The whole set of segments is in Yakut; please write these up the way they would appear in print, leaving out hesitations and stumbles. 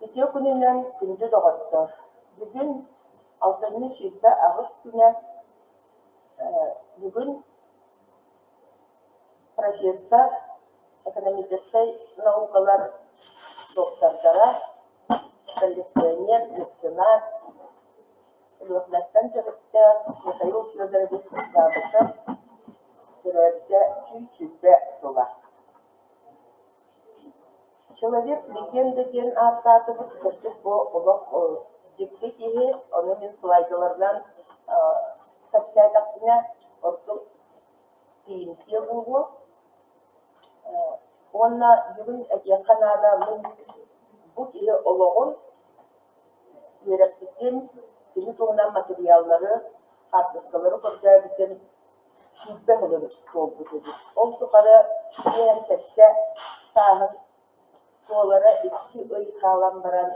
Үтүө күнүнэн күндү доҕоттор! Бүгүн алтынньы 28 күнэ бүгүн профессор, экономическай наукалар доктордара, коллекционер, меценат, Өлүөхүмэттэн төрүттээх Михаил Федорович Габышев төрөөбүтэ 120 сыла. Человек-легенда диэн ааттаатыбыт, кырдьык бу олох дьикти киһи, ону мин слайдаларынан кэпсээтэхпинэ ордук тиийимтиэ буолуо. Уонна бүгүн этиэххэ наада, мин бу киһи олоҕун үөрэппитим, кини туһунан матырыйааллары, хаартыскалары көрдөөбүтүм 20 сылын туолбут эбит. Ол тухары 57 сааһын туолара икки ый хаалан баран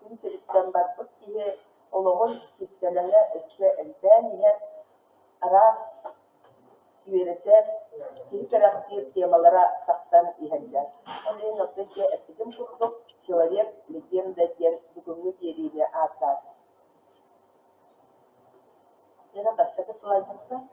күн сириттэн барбыт киһи олоҕун кистэлэҥэ өссө элбээн иһэр, араас үөрэтэр, киһи кэрэхсиир темалара тахсан иһэллэр. Ол иһин оттон дьэ эппитим курдук «Человек-легенда» диэн бүгүҥҥү биэриини ааттаатым. Лена бастакы слайдыттан.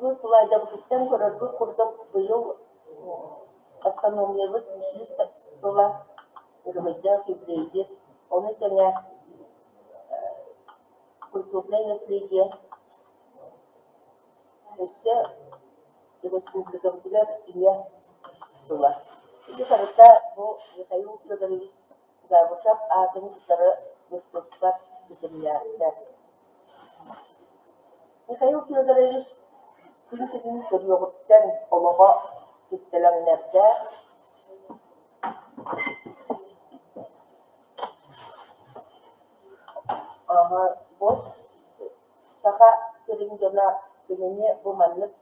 Бу слайдабытыттан көрөргүт курдук быйыл автономиябыт 100 сыла өрөгөйдөөх юбилейбит, ону тэҥэ культурное наследие өссө республикабытыгар Ийэ сыла. Ити барыта бу Михаил Федорович Габышев аатын кытары быстыспат ситимнээхтэр. Михаил Федорович күн сирин көрүөҕүттэн олоҕо кистэлэҥнэрдээх Бу Саха сирин дьоно кинини бу маннык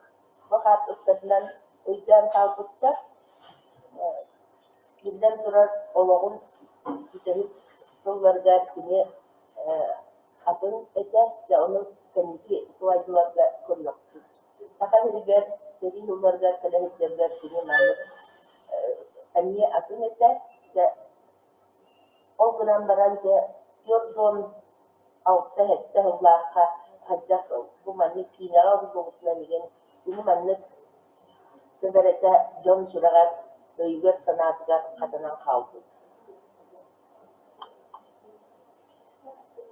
бу хаартыскатынан өйдөөн хаалбыттар. Биллэн турар, олоҕун бүтэһик сылларыгар кини атын этэ, дьэ ону кэнники слайдаларга көрүөхпүт. Саха сиригэр сэрии сылларыгар кэлэ сылдьарыгар кини маннык эмиэ атын этэ. Дьэ ол гынан баран дьэ 46-7 сыллаахха хайдах бу маннык киинэҕэ уһуллубутунан игин кини маннык сэбэрэтэ дьон сүрэҕэр, өйүгэр-санаатыгар хатанан хаалбыт.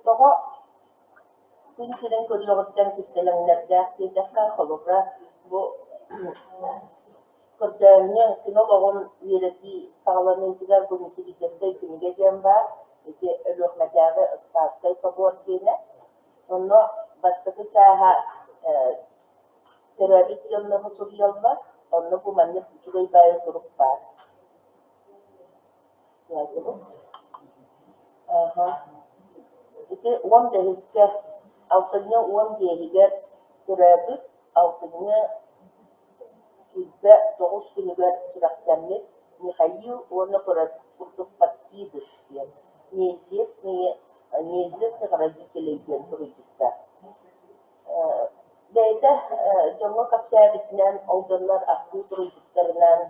Тоҕо күн сирин көрүөҕүттэн кистэлэҥнэрдээх диэтэххэ, холобура, бу көрдөөһүнү кини олоҕун үөрэтии саҕаланыытыгар бу методическай кинигэ диэн баар, ити Өлүөхүмэтээҕи Спасскай собуор диэнэ. Онно бастакы чааһа төрөөбүт дьоннору суруйаллар, онно бу маннык үчүгэй баайы сурук баар. Ити 15-кэ, алтынньы 15-игэр төрөөбүт, алтынньы 29 күнүгэр сүрэхтэммит Михаил уонна курдук подкидыш диэн неизвестные неизвестных родителей диэн суруйбуттар. Бэйэтэ дьоҥҥо кэпсээбитинэн, ол дьоннор ахтыы суруйбуттарынан,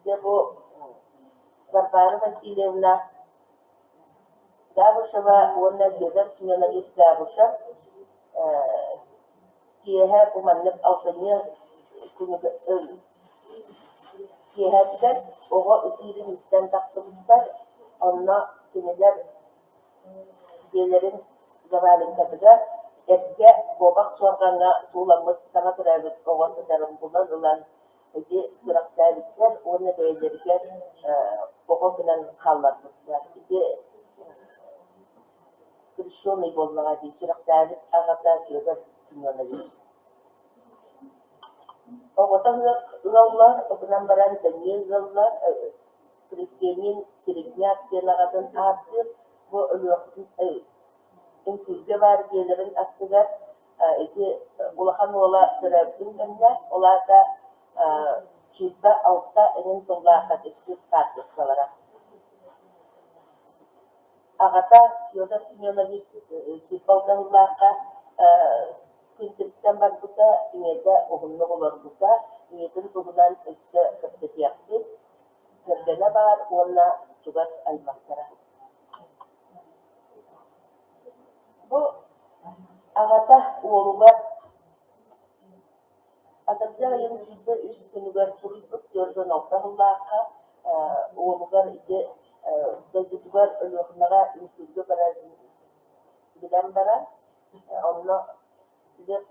дьэ бу Варвара Васильевна Габышева уонна Федор Семенович Габышев киэһэ бу маннык алтынньы киэһэтигэр оҕо ытыырын истэн тахсыбыттар, онно кинилэр дьиэлэрин заваленкатыгар Эргэ куобах суорҕаҥҥа сууламмыт саҥа төрөөбүт оҕо сытарын булан ылан ити сүрэхтээбиттэр уонна бэйэлэригэр оҕо гынан хаалларбыттар. Ити крещеный буоллаҕа дии, сүрэхтээбит аҕата Федор Семенович. Оҕото ыаллар, гынан баран сэниэ ыаллар, крестьянин Середняк диэн аҕатын ааттыыр, бу Өлүөхүмэ Үҥкүүргэ баар дьиэлэрин аттыгар ити улахан уола төрөөбүтүн кэннэ, ол аата 26 эҥин сыллаахха түспүт хаартыскалара. Аҕата Федор Семенович 26 сыллаахха күн сириттэн барбыта, ийэтэ уһуннук олорбута, ийэтин туһунан өссө кэпсэтиэхпит. Кэргэнэ баар уонна чугас аймахтара. Бу аҕата уолугар атырдьах ыйын 23 күнүгэр суруйбут 46 сыллаахха уолугар ити дойдутугар Өлүөхүмэҕэ үҥкүүргэ барар билэн баран, онно Лев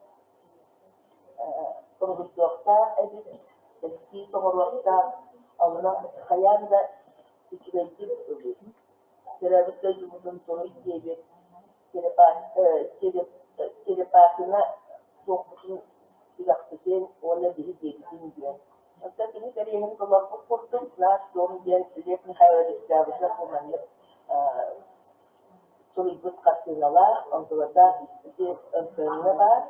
уруһуйдуохтаах эбит, эскиз оҥоруохтаах, онно хайаан да үчүгэйдик төрөөбүт дойдубутун туруй диэбит Черепахина туохпутун үрэхпитин уонна биһи диэбитин диэн. Оттон кини кэриэһин толорбут курдук «Наш дом» диэн Лев Михайлович Габышев бу маннык суруйбут хартыыналаах, онтулата ити МСН-ҥа баар.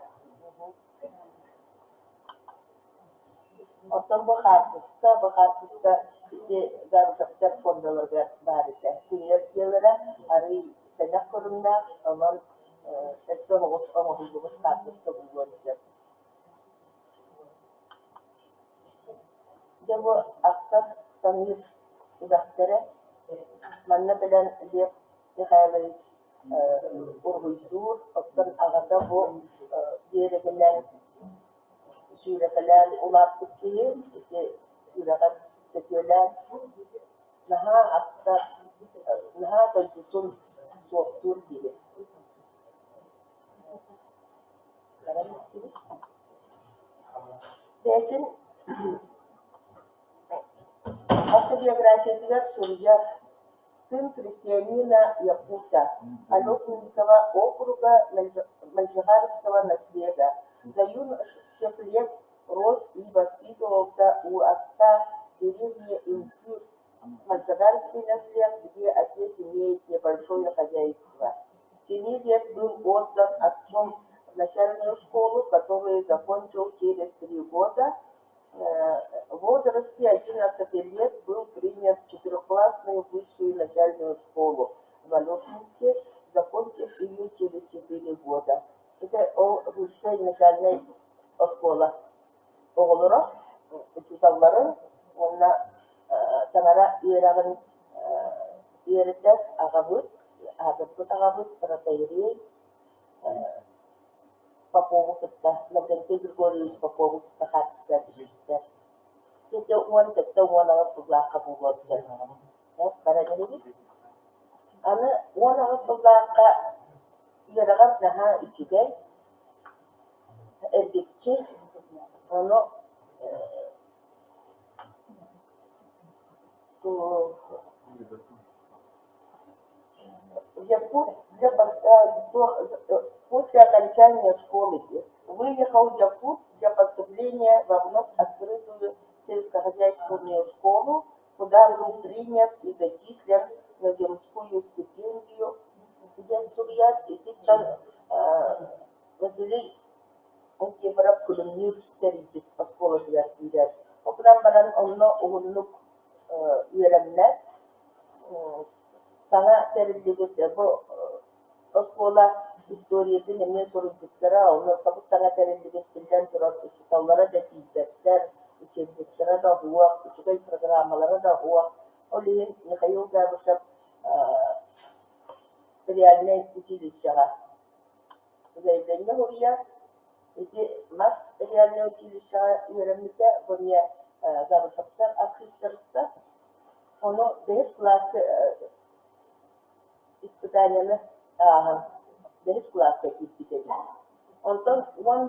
Оттон бу хаартыска ити Габышевтар фондаларыгар баар этэ. Кинилэр дьиэлэрэ арыый сэнэх көрүҥнээх, онон өттө оҕус оҥоһуллубут хаартыска буолуон сөп. Дьэ бу ахтар саныыр үрэхтэрэ. Манна кэлэн Лев Михайлович уруһуйдуур, оттон аҕата бу биэрэгинэн сүүрэкэлээн улааппыт киһи ити үрэҕэр сөтүөлээн наһаа ахтар, наһаа дойдутун суохтуур киһи. Баран истибит. Бэйэтин автобиографиятыгар суруйар Сын крестьянина Якута, Алёкунского округа Мальчухарского наслега. До юношеских лет рос и воспитывался у отца в деревне Инкюр, Мальчагарский наслег, где отец имеет небольшое хозяйство. 7 лет был отдан отцом в начальную школу, которую закончил через 3 года. В возрасте 11 лет был принят в четырехклассную высшую начальную школу в Алешкинске, закончив ее через 4 года. Это ол высшей начальной оскуола оҕолоро, учууталларын уонна таҥара үөрэҕин үөрэтэр аҕабыт, аатырбыт аҕабыт протоиерей Попову кытта, Лаврентий Григорьевич Попову кытта хаартыскаҕа түспүттэр. Ити 17-18 сыллаахха буолуон сөп. Баран эрэбит. Аны 18 сыллаахха үөрэҕэр наһаа үчүгэй, эргиччи, ону Якутск для после окончания школы выехал в Якутск для поступления во вновь открытую сельскохозяйственную школу, куда был принят и зачислен на земскую стипендию диэн суруйар. Ититтэн Василий Никифоров Күлүмнүүр тэрийбит оскуолатыгар киирэр. Ол гынан баран онно уһуннук үөрэммэт. Саҥа тэриллибит бу оскуола историятын эмиэ суруйбуттара, онно сабыс-саҥа тэриллибит биллэн турар учууталлара да тиийбэттэр, учебниктара да суох, үчүгэй программалара да суох. Ол иһин Михаил Габышев реальнай училищеҕа заявление суруйар. Ити мас реальнай училищеҕа үөрэммитэ, бу эмиэ Габышевтар архивтарыттан. Ону бэһис кылааска испытаниены ааһан бэһис кылааска киирбит эбит. Онтон уон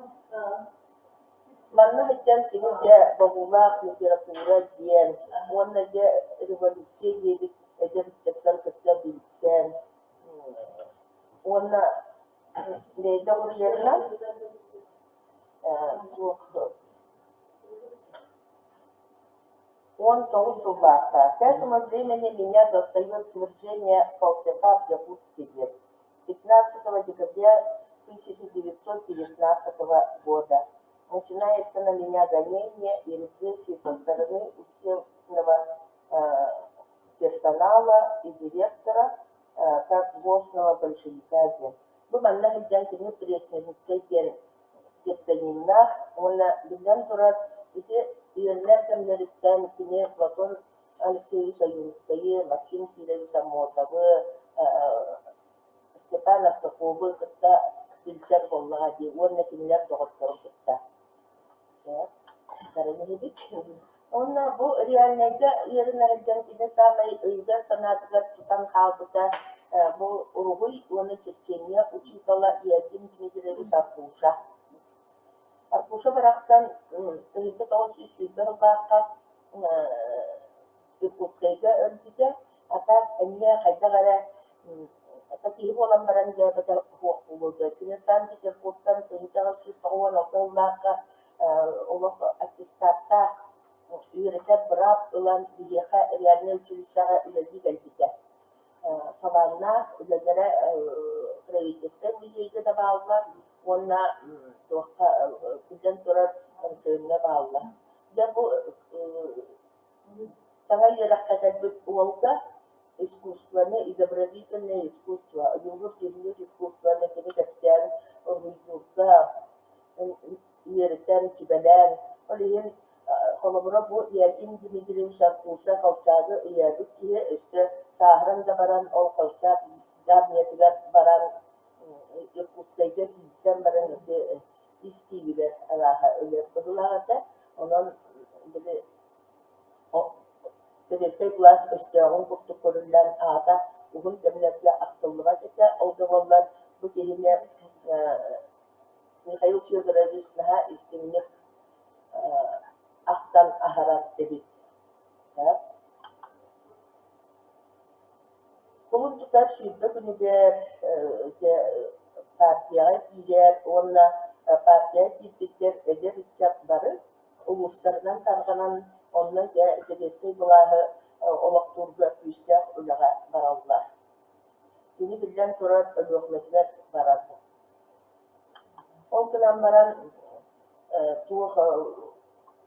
манна сылдьан кини дьэ бобуулаах литература диэн уонна дьэ революция диэбит эдэр ыччаттары кытта билсэн уонна бэйэтэ уруйарынан туох 19 сыллаахха «К этому времени меня достает свержение Колчака в Якутске» диэн 15 декабря 1919 года начинается на меня гонение и репрессии со стороны учебного персонала и директора как злостного большевика диэн. Бу манна сылдьан кини Пресненскэй диэн псевдонимнаах уонна биллэн турар ити үөннэр кэмнэриттэн кини Платон Алексеевич Ойуунускайы, Максим Кирович Аммосовы, Степан Арсаковы кытта билсэр буоллаҕа дии уонна кинилэр доҕотторун кытта. Сөп. Баран иһэбит. Уонна бу реальнайга үөрэнэрдэн кини саамай өйүгэр-санаатыгар тутан хаалбыта бу уруһуй уонна черчение учуутала Иаким Дмитриевич Аркуша. Аркуша барахсан 1920 сыллаахха Иркутскайга өлбүтэ, а так эмиэ хайдах эрэ киһи буолан баран дьээбэтэ суох буолуо Кини Санкт-Петербургтан 1996 сыллаахха олох аттестаттаах үөрэтэр быраап ылан биһиэхэ реальнай училищеҕа үлэлии кэлбитэ. Талааннаах үлэлэрэ правительскай музейга да бааллар уонна туохха биллэн турар МТМ-ҥа бааллар. Дьэ бу Саҥа үөрэххэ кэлбит уолга искусствоны, изобразительное искусство, ойуулуур-дьүһүннүүр искусствоны кини кэпсээн уруһуйдуурга үөрэтэн, сүбэлээн, ол иһин холобура бу Яким Дмитриевич Аркуша Колчагы өйөөбүт киһи өссө сааһыран да баран ол Колчак армиятыгар баран Иркутскайга киирсэн баран ити ис тиибигэр арааһа өлөр быһыылаах этэ. Онон били Сэбиэскэй былаас өстөөҕүн курдук көрүллэн аата уһун кэмнэргэ ахтыллыбат этэ. Ол да буоллар бу киһини Михаил Федорович наһаа истиҥник ахтан аһарар эбит. Кулун тутар 20 күнүгэр партияҕа киирэр уонна партияҕа киирбиттэр эдэр ыччат бары улуустарынан тарҕанан, онно дьэ сэбиэскэй былааһы олохтуурга күүстээх үлэҕэ бараллар. Кини биллэн турар Өлүөхүмэтигэр барар. Ол гынан баран туох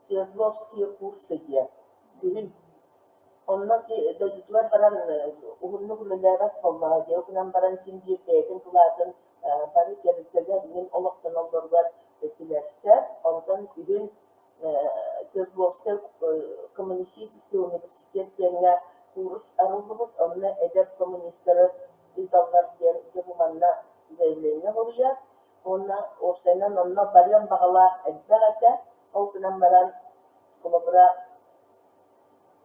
Свердловские курсы диэн күһүн онно дойдутугар баран уһуннук үлэлээбэт буоллаҕа дии, ол гынан баран син биир бэйэтин кылаатын бары тэрилтэлэр мин олохтоноллоругар түмэрсэр. Онтон күһүн Свердловскай коммунистический университет диэҥҥэ куурус арыллыбыт, онно эдэр коммунистары ыыталлар диэн дьэ бу манна заявление суруйар. Уонна уопсайынан онно барыан баҕалаах элбэх этэ. Ол гынан баран холобура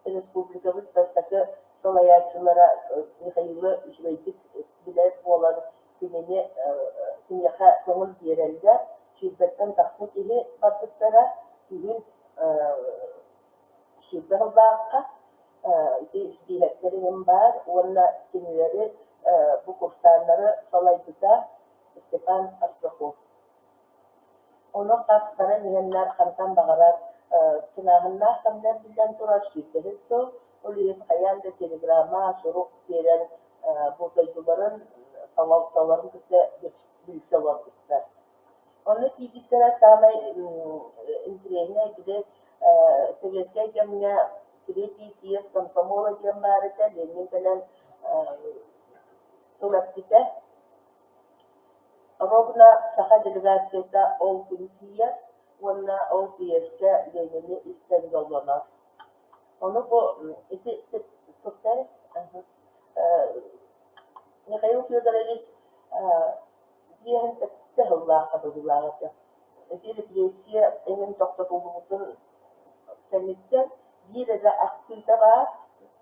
Республикабыт бастакы салайааччылара Михаилы үчүгэйдик билэр буолан кинини киниэхэ көҥүл биэрэллэр. Сүүрбэттэн тахса киһи барбыттара. Күһүн 20 сыллаахха ити испииһэктэр иһин баар уонна кинилэри бу курсааннары салайбыта Степан Арсаков. Ону хас баран иһэннэр хантан баҕарар тыҥааһыннаах кэмнэр биллэн турар 25 сыл, ол иһин хайаан да телеграмма, сурук биэрэн бу дойдуларын салалталарын кытта билсэ олорбуттар. Онно тиийбиттэрэ саамай интэриэһинэй били сэбиэскэй кэмҥэ третий съезд комсомола диэн баар этэ, Ленин кэлэн тыл эппитэ. Ровно саха делегацията ол күн тиийэр уонна ол съезкэ Ленини истэн дьоллонор. Ону бу ити туохтай Михаил Федорович 57 сыллаахха быһыылаах этэ. Ити репрессия эҥин тохтотуллубутун кэнниттэн биир эрэ ахтыыта баар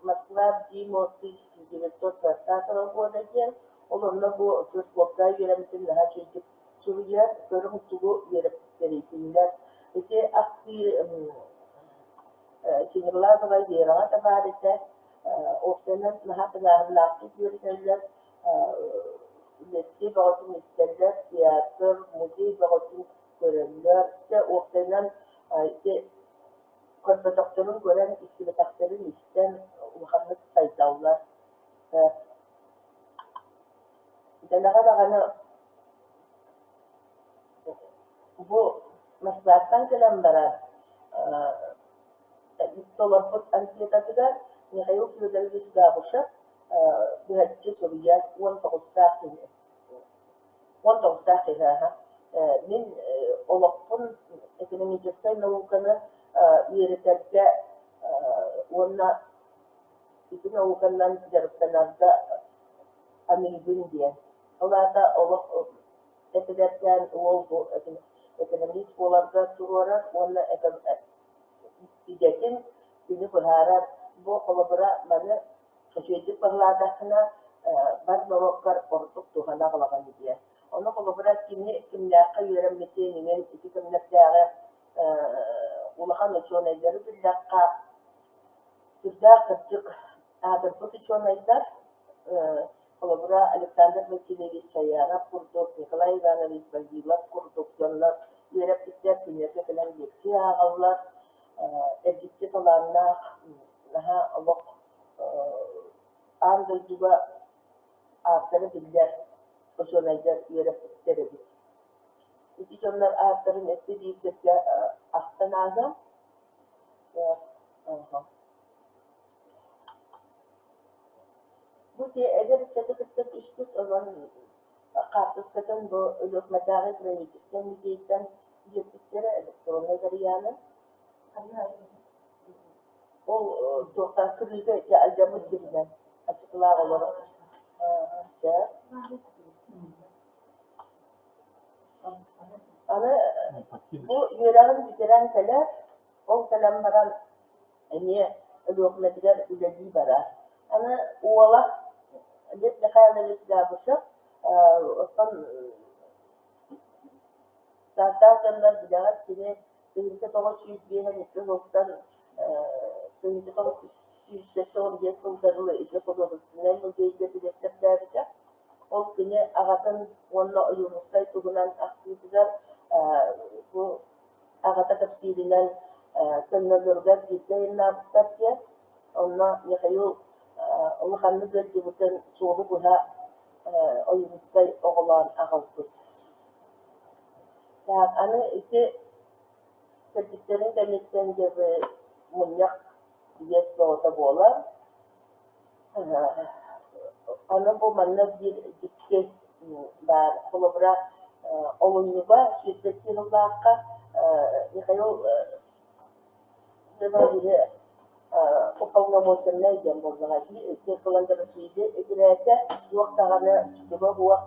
«Москва в зиму 1920 года» диэн. Ол онно бу Свердловка үөрэммитин наһаа үчүгэйдик. Суруйар көрүҥ тугу үөрэппиттэрий кинилэр ити ахтыы Синеглазова Вераҕа да баар этэ, уопсайынан наһаа тыҥааһыннаахтык үөрэтэллэр, лекция бөҕөтүн истэллэр, театр, музей бөҕөтүн көрөллөр. Дьэ уопсайынан ити көрбөтөхтөрүн көрөн, истибэтэхтэрин истэн улаханнык сайдаллар. Дэлэҕэ даҕаны бу Москваттан кэлэн баран толорбут анкетатыгар Михаил Федорович Габышев быһаччы суруйар 19-таах киһи 19-таах киһи аһа мин олохпун экономическай науканы үөрэтэргэ уонна ити науканан дьарыктанарга аныыбын диэн. Ол аата олох эпидэрдээн уол бу экономист буоларга туруорар уонна идэтин күнү быһаарар. Бу холобура маны үчүгэйдик баһылаатаххына бар норуоккар ордук туһана аҕалаҕын диэн. Ону холобура кини кимнээххэ үөрэммитин иҥин ити кэмнэрдээҕи улахан учуонайдары биллэххэ сүрдээх кырдьык аатырбыт учуонайдар Холобура, Александр Васильевич Чаянов курдук, Николай Иванович Вавилов курдук дьоннор үөрэппиттэр, кинилэргэ кэлэн лекция ааҕаллар, эргиччи талааннаах, наһаа олох аан дойдуга ааттара биллэр учуонайдар үөрэппиттэр эбит. Ити дьоннор ааттарын өссө биир сиргэ ахтан ааһыам. Бу дьиэ эдэр ыччаты кытта түспүт, онон хаартыскатын бу Өлүөхүмэтээҕи краеведческай музейтан биэрбиттэрэ электроннай варианын. Ол туохха кырыыга ити алдьаммыт сиринэн ачыкылаах олорор. Сөп. Аны бу үөрэҕин бүтэрэн кэлэр, ол кэлэн баран эмиэ Өлүөхүмэтигэр үлэлии барар. Аны уола Лев Михайлович Габышев оттон саастаах дьоннор билэҕит кини 1952 сылтан 1975 сылга дылы ити художественнай музейга дириэктэрдээбитэ. Ол кини аҕатын уонна Ойуунускай туһунан ахтыытыгар бу аҕата кэпсииринэн төннөллөрүгэр бииргэ айаннаабыттар диэн. Онно Михаил улаханнык ыалдьыбытын суолу быһа Ойуунускай оҕолоон аҕалбыт. Так, аны ити кэлбиттэрин кэнниттэн дьэ мунньах сийиэс бөҕөтө буолар. Аны бу манна биир дьикти баар. Холобура, олунньуга 22 сыллаахха Михаил Михайловиһы уполномоченнай диэн буоллаҕа дии. Ити Кыландарашвили итирээтэ туох даҕаны сүтүгэ суох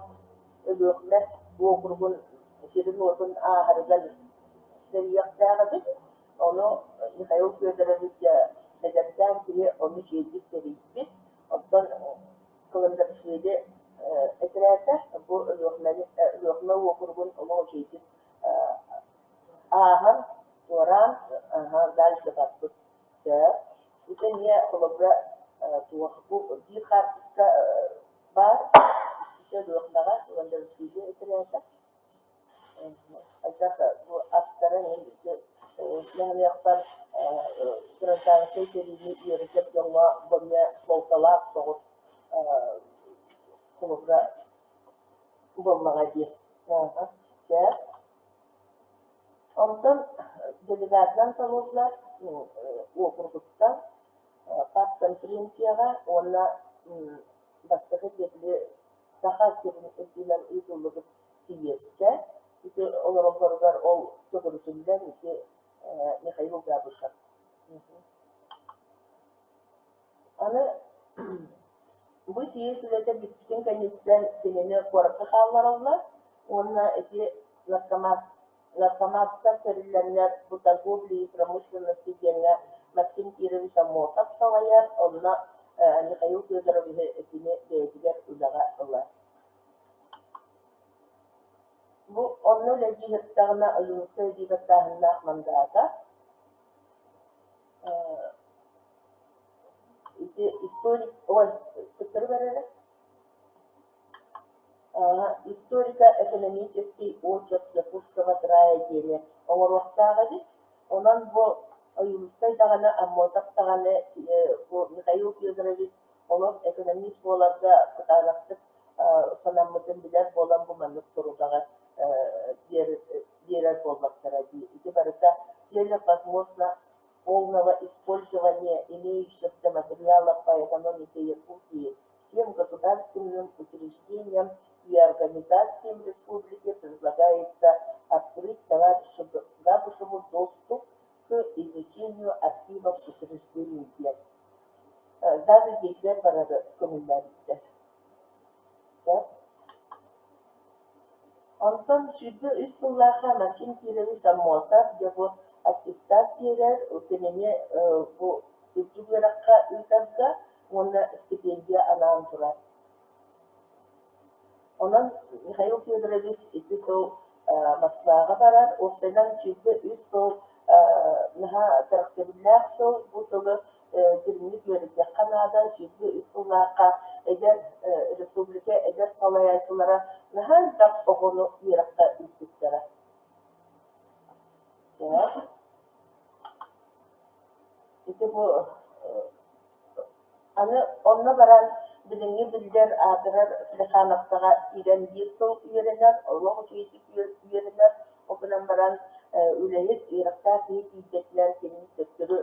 Өлүөхүмэ уокуругун сирин-уотун ааһарыгар тэрийиэхтээх эбит. Ону Михаил Федорович эдэркээн киһи ону үчүгэйдик тэрийбит. Оттон Кыландарашвили этэрээтэ бу Өлүөхүмэни Өлүөхүмэ уокуругун олох үчүгэйдик ааһан, туораан дальше барбыт. Сөп. Ити эмиэ холобура туох бу биир хаартыска баар. Ити Өлүөхүмэҕэ Кыландарашвили этэрээтэ. Хайдах бу аттара нэһилиэкпэр гражданскай сэриини үөрэтэр дьоҥҥо бу эмиэ суолталаах соҕус холобура буоллаҕа дии. Чэ. Онтон делегатынан талыллар уокуругуттан партконференцияҕа уонна бастакы Тиэтили Саха сирин үрдүнэн ыытыллыбыт сийиэскэ ити олороллоругар ол төгүрүтүллэн ити Михаил Габышев. Аны бу сийиэс үлэтэ бүппүтүн кэнниттэн кинини куоракка хааллараллар уонна ити наркомат наркоматтар тэриллэннэр бу торговли и промышленности диэҥҥэ Максим Кирович Аммосов салайар, онно Михаил Федоровиһы итини бэйэтигэр үлэҕэ ылар. Бу онно үлэлии сырыттаҕына Ойуунускай илии баттааһыннаах мандаата ити историк ой төттөрү барара Историко-экономический очерк Якутского края диэни оҥоруохтаах эбит. Онон бу Ойуунускай даҕаны, Аммосов даҕаны бу Михаил Федорович олох экономист буоларга кытаанахтык санаммытын билэр буолан бу маннык сорудаҕы биэрэр буоллахтара дии. Ити барыта в целях возможно полного использования имеющихся материалов по экономике Якутии всем государственным учреждениям и организациям республики предлагается открыть товарищу Габышеву доступ к изучению архивов учреждений диэн даже дьиэтигэр барары көҥүллээбиттэр. Сөп. Онтон 23 сыллаахха Максим Кирович Аммосов дьэ бу аттестат биэрэр, кинини бу үрдүк үөрэххэ ыытарга уонна стипендия анаан турар. Онон Михаил Федорович ити сыл Москваҕа барар, уопсайынан 23 сыл наһаа кэрэхсэбиллээх сыл, бу сылы дириҥник үөрэтиэххэ наада, 23 сыллаахха эдэр республика эдэр салайааччылара наһаа элбэх оҕону үөрэххэ ыыппыттара. Сөп. Ити бу Аны онно баран билиҥҥи биллэр аатырар Плехановкаҕа киирэн биир сыл үөрэнэр, олох үчүгэйдик үөрэнэр, ол гынан баран үлэһит, үөрэхтээх киһи тиийбэтинэн кинини төттөрү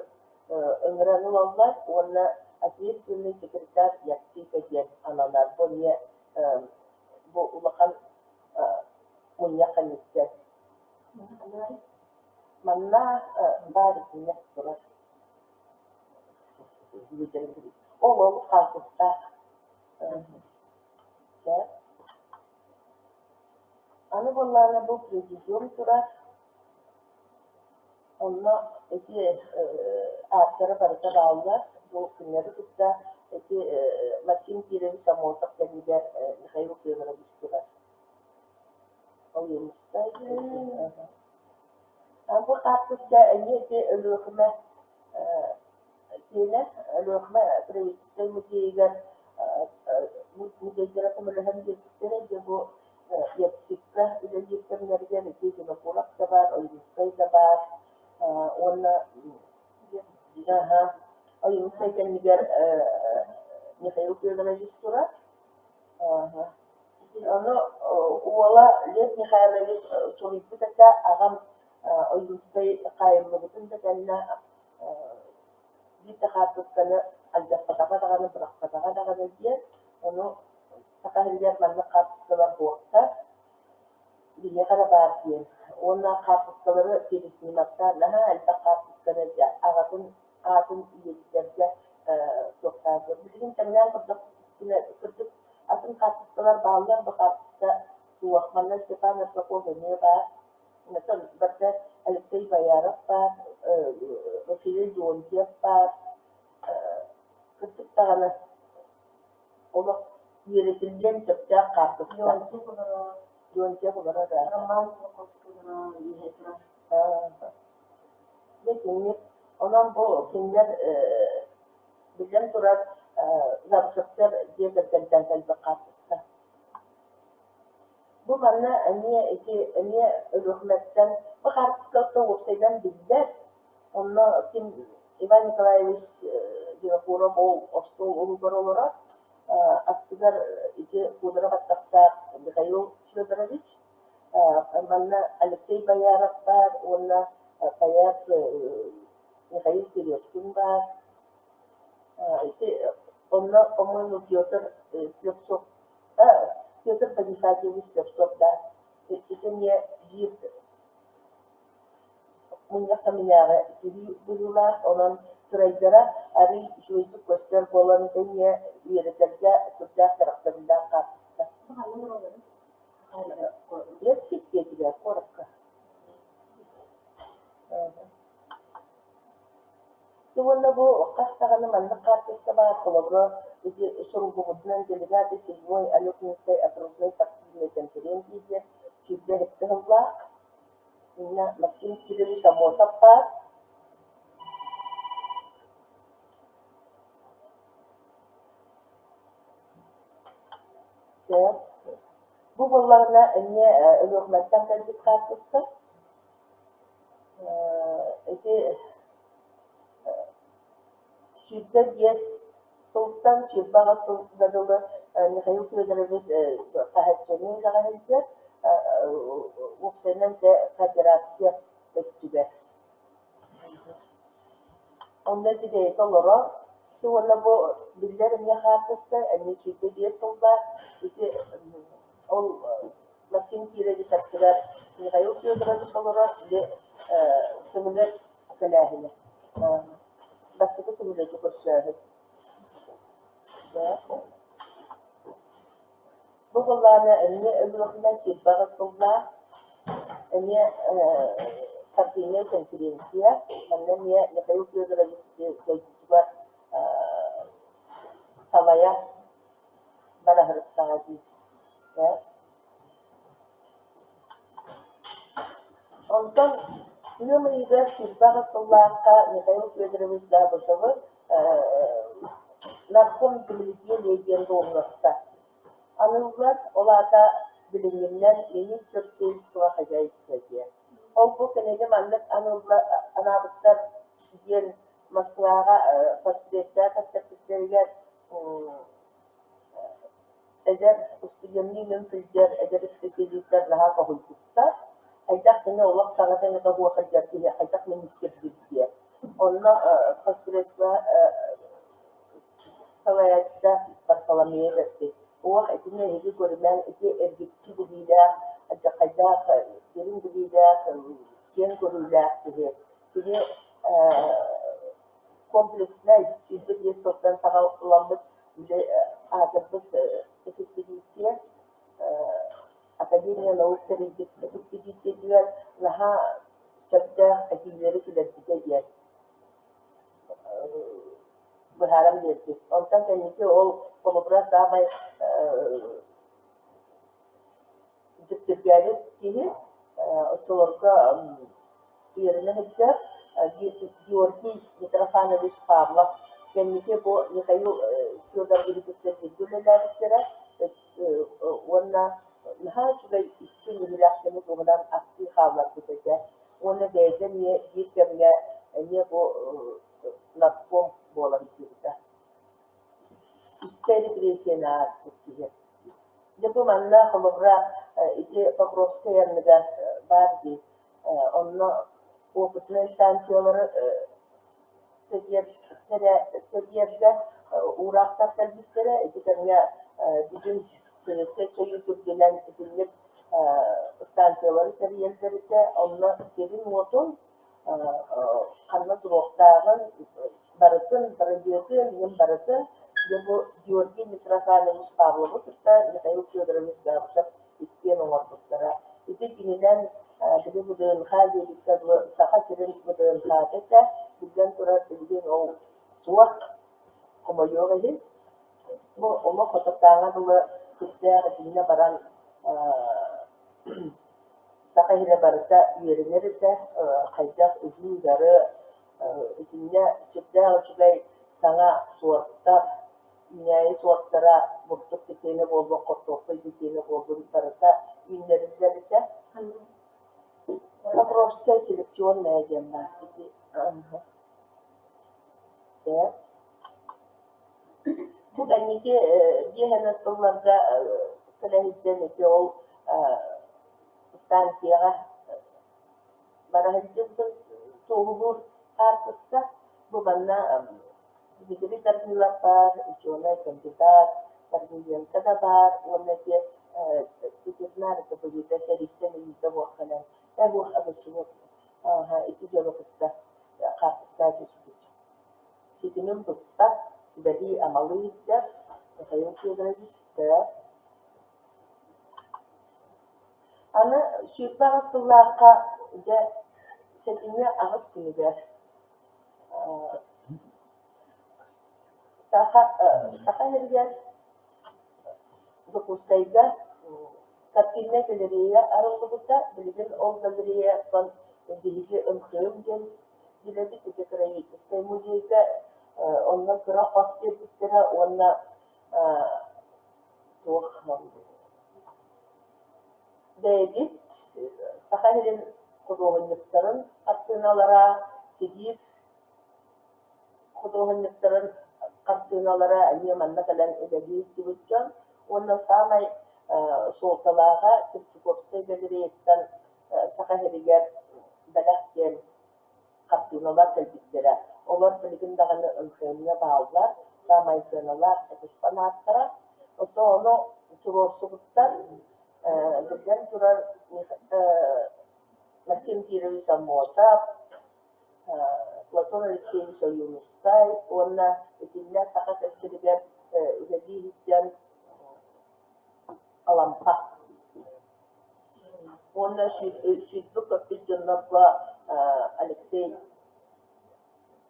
ыҥыран ылаллар уонна ответственный секретарь ЯЦИКа диэн ананар. Бу эмиэ бу улахан мунньах кэнниттэн. Манна баар итиннэ турар. Ол ол хаалтыстаах. Сөп. Аны буоллаҕына бу президиум турар. Онно ити ааттара барыта бааллар. Бу күннэри кытта ити Максим Кирович Аммосов кэннигэр Михаил Федорович турар. Ойуунускай. Бу хаартыска эмиэ ити Өлүөхүмэ киэнэ, Өлүөхүмэ правительство музейыгар музейдара көмөлөһөн биэрбиттэрэ. Дьэ бу ЯЦИКка үлэлиир кэмнэригэр ити Винокуров да баар, Ойуунускай да баар уонна Ойуунускай кэннигэр Михаил Федорович турар. Ону уола Лев Михайлович суруйбут этэ, аҕам Ойуунскай хаайыллыбытын да кэннэ биир да хаартысканы алдьаппатаҕа даҕаны, бырахпатаҕа даҕаны диэн, ону Саха сиригэр маннык хаартыскалар буолтар, биһиэхэ эрэ баар диэн. Уонна хаартыскалары пересниматтаан наһаа элбэх хаартысканы аҕатын аатын үйэтитэргэ туохтаатылар. Билигин тэҥнээн көрдөхпүнэ, кырдьык атын хаартыскалар бааллар, бу хаартыска суох. Манна Степан Арсаков эмиэ баар. Оттон барыта Алексей Бояров баар, Василий Леонтьев баар. Кырдьык даҕаны олох үөрэтиллиэн сөптөөх хаартыска. Леонтьев олорор. Леонтьев олорор ээ. Роман Кулаковскай олорор, үөһэ турар. Дьэ итинник. Онон бу кинилэр биллэн турар Лабышевтар дьиэ кэргэнтэн кэлбит хаартыска. Бу манна эмиэ ити эмиэ Өлүөхүмэттэн бу хаартыскаттан уопсайынан биллэр. Онно ким Иван Николаевич Винокуров ол остуол уһугар олорор. Аттыгар ити Кудров аттахтаах Михаил Федорович Манна Алексей Бояров баар уонна поэт Михаил Терешкин баар. Ити онно, по-моему, Петр Слепцов, Петр Бонифатьевич Слепцов да ити эмиэ биир мунньах кэминээҕи түһүү быһыылаах, онон сырайдара арыый үчүгэйдик көстөр буолан ити эмиэ үөрэтэргэ сүрдээх кэрэхсэбиллээх хаартыска. Лепсик диэтилэр куоракка. Уонна бу хас даҕаны маннык хаартыска баар, холобура, ити суруллубутунан делегаты седьмой Алёкинской окружной партийной конференции диэн. 27 сыллаах. Инна Максим Кирович Аммосов баар. Сөп. Бу буоллаҕына эмиэ Өлүөхүмэттэн кэлбит хаартыска. Ити 25 сылтан 28 сылга дылы Михаил Федорович хаһаайыстыбаннай үлэҕэ сылдьар, уопсайынан дьэ кооперация өттүгэр. Онно ити бэйэтэ олорор. Уонна бу биллэр эмиэ хаартыска, эмиэ 25 сыллаах ити ол Максим Кирович аттыгар Михаил Федорович олорор, били сөмөлүөт кэлээһинэ. Бастакы сөмөлүөтү көрсөөһүн. Бу былаана эмиэ Өлүөхүмэ 28 сыллаах, эмиэ партийнай конференция, манна эмиэ Михаил Федорович дойдутугар салайа бараһырыттаҕа дии. Онтон ыам ыйыгар 28 сыллаахха Михаил Федорович Габышевы нарком земледелия диэн дуоһунаска аныыллар, ол аата билиҥҥинэн министр сельского хозяйства диэн. Ол бу кинини маннык анаабыттар диэн Москваҕа постпредстаах кэпсэппиттэригэр Эдэр устудьуоннуу сылдьар эдэр исписэлиистэр наһаа соһуйбуттар. Хайдах кини олох саҥата-иҥэтэ суох сылдьар киһи хайдах миниистирдиир диэн. Онно постпредство салайааччыта Варфоломеев эппит: «Уох, итини эһиги көрүмэҥ, ити эргиччи билиилээх, алдьархайдаах, дириҥ билиилээх, киэҥ көрүүлээх киһи. Кини комплекснай 25 сылтан саҕаламмыт үлэ аатырбыт экспедиция Академия наук тэрийбит экспедициятыгар наһаа сөптөөх этиилэри киллэрбитэ диэн быһааран биэрбит. Онтон кэнники ол холобура саамай Дьиктиргээбит киһи оччолорго үөрэнэ сылдьар Георгий Митрофанович Павлов кэнники бу Михаил Федоровиһы кытта бииргэ үлэлээбиттэрэ уонна наһаа үчүгэй истиҥ иһирэх кэми туһунан ахтыы хаалларбыт этэ уонна бэйэтэ эмиэ биир кэмҥэ эмиэ бу нарком буолан сылдьыбыта. Үстэ репрессияны ааспыт киһи. Дьэ бу манна холобура ити Покровскай анныгар баар дии, онно опытнай станциялары тэрийэргэ уураахтар кэлбиттэрэ. Ити кэмҥэ бүтүн Советскай Союз үрдүнэн итинник станциялары тэрийэллэр этэ. Онно сирин-уотун ханна туруохтааҕын барытын, бырайыагын, иһин барытын дьэ бу Георгий Митрофанович Павловы кытта Михаил Федорович Габышев иккиэн оҥорбуттара. Ити кининэн били ВДНХ диэбиккэ дылы Саха сирин ВДНХ-та этэ. Биллэн турар, билигин ол суох, хомойуох иһин. Бу олох отуттааҥҥа дылы сүрдээх итиннэ баран Саха иһинэ барыта үөрэнэр этэ, хайдах ыһыы-ыһары итиннэ сүрдээх үчүгэй саҥа суортар, үүнээйи суортара бурдук да киэнэ буоллун, хортуоппуй да киэнэ буоллун барыта үүннэриллэр этэ. Покровская селекционная диэн баар ити сөп. Бу кэнники биэс эмэ сылларга кэлэ сылдьан ити ол станцияҕа бара сылдьыбытын туоһулуур хаартыска. Бу манна Дмитрий Корнилов баар, учуонай, кандидат, Корниленко да баар уонна ити ветеринар это быһыыта сэрииттэн өлүүтэ буох кэлэн э обычно ити дьону кытта хаартыскаҕа түспүт. Ситимин быспат, сүбэлии-амалыы илдьэр Михаил Федорович сөп. Аны 28 сыллаахха дьэ сэтинньи аҕыс күнүгэр Саха, Саха сиригэр Дьокуускайга Картиннай галерея арыллыбыта, билигин ол галереяттан биһиги МХМ диэн билэбит, ити краеведческай музейга онно кыра хос биэрбиттэрэ уонна туох бэйэбит Саха сирин худуоһунньуктарын хартыыналара, Сибиир худуоһунньуктарын хартыыналара эмиэ манна кэлэн үлэлии сылдьыбыт дьон уонна саамай суолталааҕа Третьяковскай галереяттан Саха сиригэр бэлэх диэн хартыыналар кэлбиттэрэ. Олор билигин даҕаны МХМ-ҥа бааллар, саамай сыаналаах экспонаттара. Оттон ону туруорсубуттар биллэн турар Максим Кирович Аммосов, Платон Алексеевич Ойуунускай уонна итиннэ саха кэскилигэр үлэлии сылдьан Алампа уонна сүүрбүт көппүт дьоннорго Алексей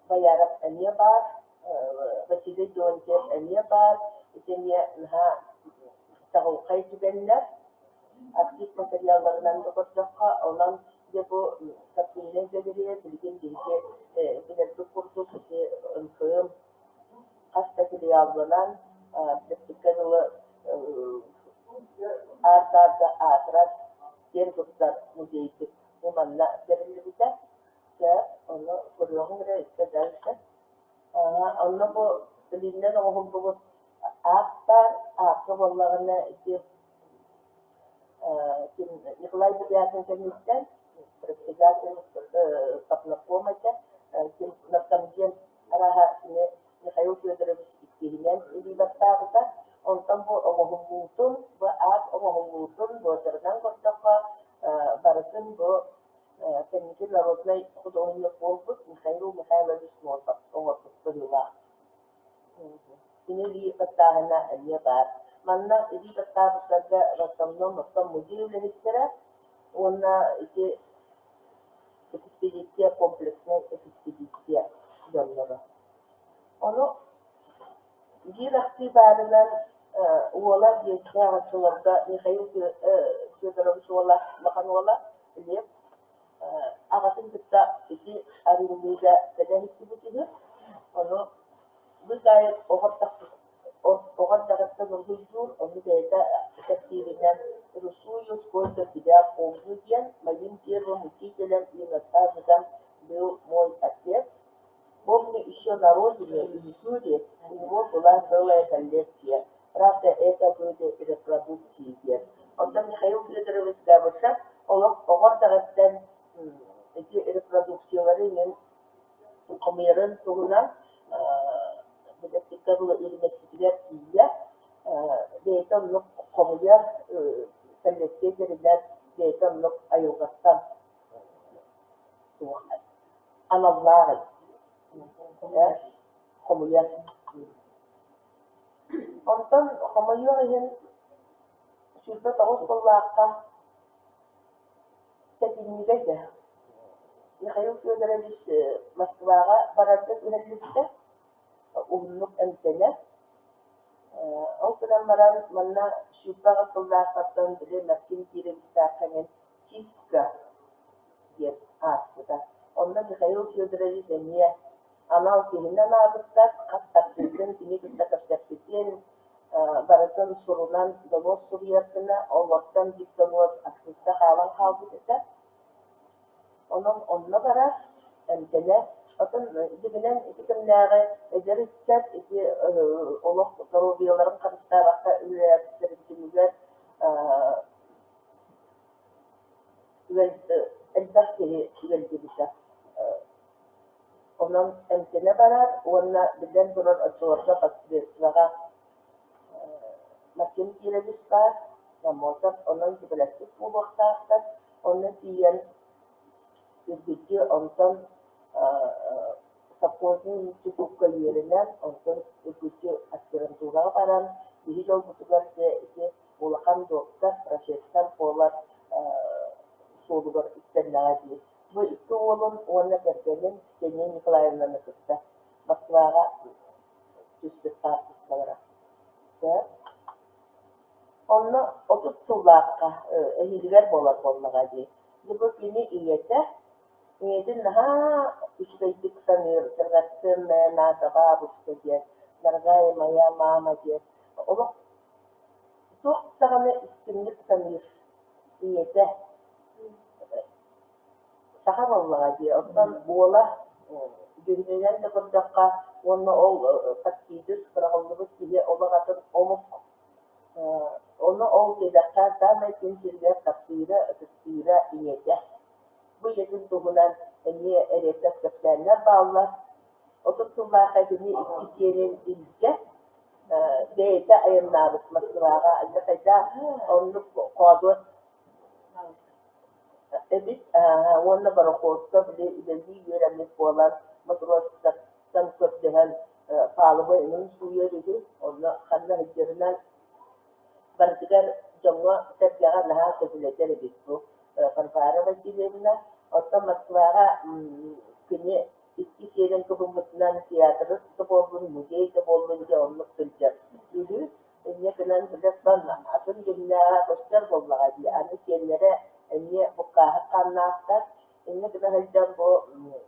Бояров эмиэ баар, Василий Леонтьев эмиэ баар, ити эмиэ наһаа чаҕылхай түгэннэр. Архив материалларынан да көрдөххө, онон дьэ бу картиннай галерея билигин биһиги билэрбит курдук ити МХМ хас да филиалланан билэрбиккэ дылы аар-саарга аатырар киэн туттар музейбыт бу манна тэриллибитэ. Чэ, ону көрүөҕүҥ эрэ өссө дальше. Онно бу илиинэн оҥоһуллубут аат баар, аакка буоллаҕына ити Николай Бубякин кэнниттэн председатель Сапнаком этэ, Наркомзем арааһа кини Михаил Федорович иккиһинэн илии баттаабыта. Онтон бу оҥоһуллуутун, бу аат оҥоһуллуутун буочарынан көрдөххө, барытын бу кэнники народнай худуоһунньук буолбут Михаил Михайлович Носов оҥорбут быһыылаах. Кини илии баттааһына эмиэ баар. Манна илии баттаабыттарга в основном оттон музей үлэһиттэрэ уонна ити экспедиция, комплекснай экспедиция дьонноро. Ону биир ахтыы баарынан уола биэстээх оччолорго Михаил Федорович уола, улахан уола Лев аҕатын кытта ити арыылыыга кэлэ иһиттибит үһү. Ону быыкаайык оҕо эрдэҕиттэн уруһуйдуур, ону бэйэтэ кэпсииринэн «Рисую, сколько себя помню» диэн моим первым учителем и наставником был мой отец. Помню еще на родине, в Уйгуре, у него была целая коллекция. Правда, это были репродукции диэн. Оттон Михаил Федорович Габышев олох оҕо эрдэҕиттэн ити репродукциялары иҥин хомуйарын туһунан билэппиккэ дылы үрүмэччитигэр тиийэ бэйэтэ оннук хомуйар, коллекция тэринэр, бэйэтэ оннук айылҕаттан туох аналлаах эбит хомуйар. Онтон хомойуох иһин 29 сыллаахха сэтинньигэ этэ Михаил Федорович Москваҕа барарга күһэллибитэ, уһуннук эмтэнэ. Ол гынан баран манна 28 сыллаахтартан били Максим Кировичтаахха диэн Чистка диэн ааспыта. Онно Михаил Федорович эмиэ анал киһини анаабыттар, хас тардыытын кини кытта кэпсэппитин, барытын сурунан донуос суруйар гына, олортон биир донуос архыыпка хаалан хаалбыт этэ. Онон онно барар, эмтэнэ. Оттон дьиҥинэн ити кэмнээҕи эдэр ыччат ити олох доруобуйаларын харыстаабакка үлэлээбиттэрин түмүгэр элбэх киһи ыалдьыбыта. Онон эмтэнэ барар уонна биллэн турар оччолорго посредствоҕа Максим Кирович баар, Аммосов онон сүбэлэспит буолуохтаахтар. Онно тиийэн үргүлдьү онтон совхознай институкка үөрэнэн, онтон үргүлдьү аспирантураҕа баран, биһи дьолбутугар дьэ ити улахан доктор, профессор буолар суолугар үктэннэҕэ дии. Бу икки уолун уонна кэргэнин Ксения Николаевнаны кытта Москваҕа түспүт хаартыскалара. Сөп. Онно 30 сыллаахха эһиилигэр буолар буоллаҕа дии. Дьэ бу кини ийэтэ, ийэтин наһаа үчүгэйдик саныыр драгоценная наша бабушка диэн, дорогая моя мама диэн олох туох даҕаны истиҥник саныыр ийэтэ. Саха буоллаҕа дии, оттон уола дьүһүнүнэн да көрдөххө уонна ол подкидыш быраҕыллыбыт киһи олох атын омук. Ону ол диэтэххэ саамай күн сиригэр таптыыра, ытыктыыра ийэтэ. Бу ийэтин туһунан эмиэ эриэккэс кэпсээннэр бааллар. 30 сыллаахха итини икки сиэнин илдьэ бэйэтэ айаннаабыт Москваҕа алдьархайдаах оннук хоодуот эбит уонна борохуокка били үлэлии үөрэммит буолан мотуруостартан көрдөһөн палуба иһин сууйар үһү, онно ханна сылдьарынан барытыгар дьоҥҥо-сэргэҕэ наһаа сөбүлэтэр эбит бу Варвара Васильевна. Оттон Москваҕа кини икки сиэрин кыбыммытынан театры да буоллун, музей да буоллун дьэ оннук сылдьар үһү. Инньэ гынан билэттэн атын дьиҥнээҕэ көстөр буоллаҕа дии, аны сиэннэрэ эмиэ буккааһык хааннаахтар. Инньэ гына сылдьан бу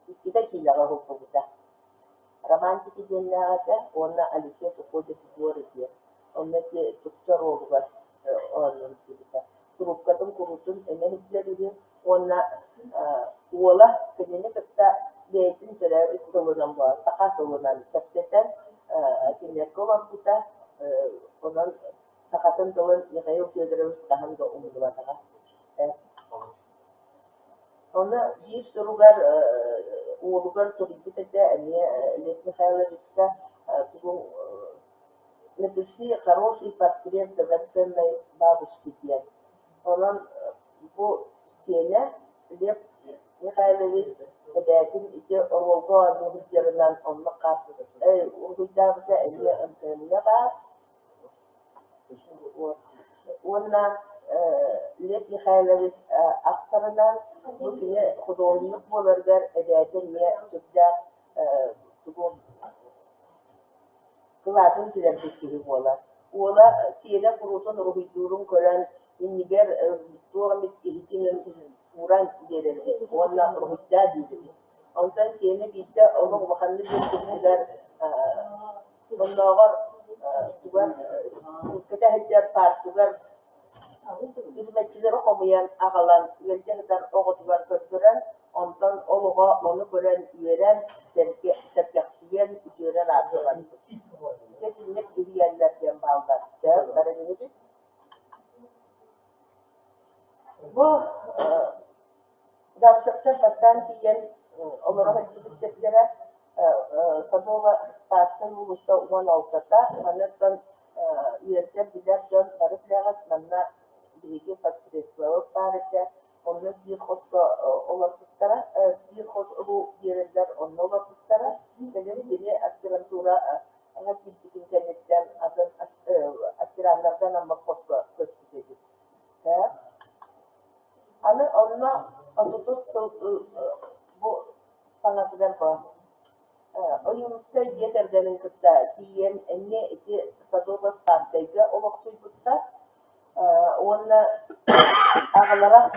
иккитэ киинэҕэ уһуллубута. Романтики диэннээх этэ уонна Алексей Уходит в горы диэн. Онно ити чукча оруолугар оонньуу сылдьыбыта. Трубкатын куруутун эмэ иһиллэр үһү уонна уола кинини кытта бэйэтин төрөөбүт тылынан буолан, саха тылынан кэпсэтэн кинилэргэ олорбута. Онон сахатын тылын Михаил Федорович хаһан да умнубатаҕа. Ону биир суругар уолугар суруйбут этэ эмиэ Лев Михайловичка тугу «Напиши хороший портрет драгоценной бабушки» диэн. Онон бу сиэнэ Лев Михайлович эбээтин ити оруолга оонньуу сылдьарынан оннук хаартыска уруһуйдаабыта эмиэ МТМ-ҥа баар. Вот. Уонна Лев Михайлович ахтарынан бу кини худуоһунньук буоларыгар эбээтэ эмиэ сүрдээх тугу кылаатын киллэрбит киһи буолар. Уола сиэнэ куруутун уруһуйдуурун көрөн, иннигэр туох эмит иһитин ууран биэрэр эбит уонна уруһуйдаа диир эбит. Онтон сиэнэ биирдэ олох улаханнык үөрбүтүгэр оннооҕор тугар кэтэ сылдьар паартыгар Үрүмэччилэри хомуйан аҕалан ыалдьа сытар оҕотугар көрдөрөн, онтон ол оҕо ону көрөн үөрэн, сэргэхсийэн, үтүөрэн аатыран. Дьэ итинник үһүйээннэр диэн бааллар. Сөп, баран иһэбит. Бу Габышевтар бастаан тиийэн олоро сылдьыбыт сирдэрэ Садово-Спасскай уулусса 16-та. Манныттан үөрдэр билэр дьон бары билэҕит. Манна биһиги постпредствобыт баар этэ. Онно биир хоско олорбуттара. Биир хос биэрэллэр, онно олорбуттара. Кэлин кини аспирантураҕа киирбитин кэнниттэн атын аспираннарга анаммыт хоско көспүт эбит. Аны онно 30 сыл бу саҥатыгар Ойуунускай дьиэ кэргэнин кытта тиийэн эмиэ ити Садово-Спасскайга олохсуйбуттар уонна аҕалара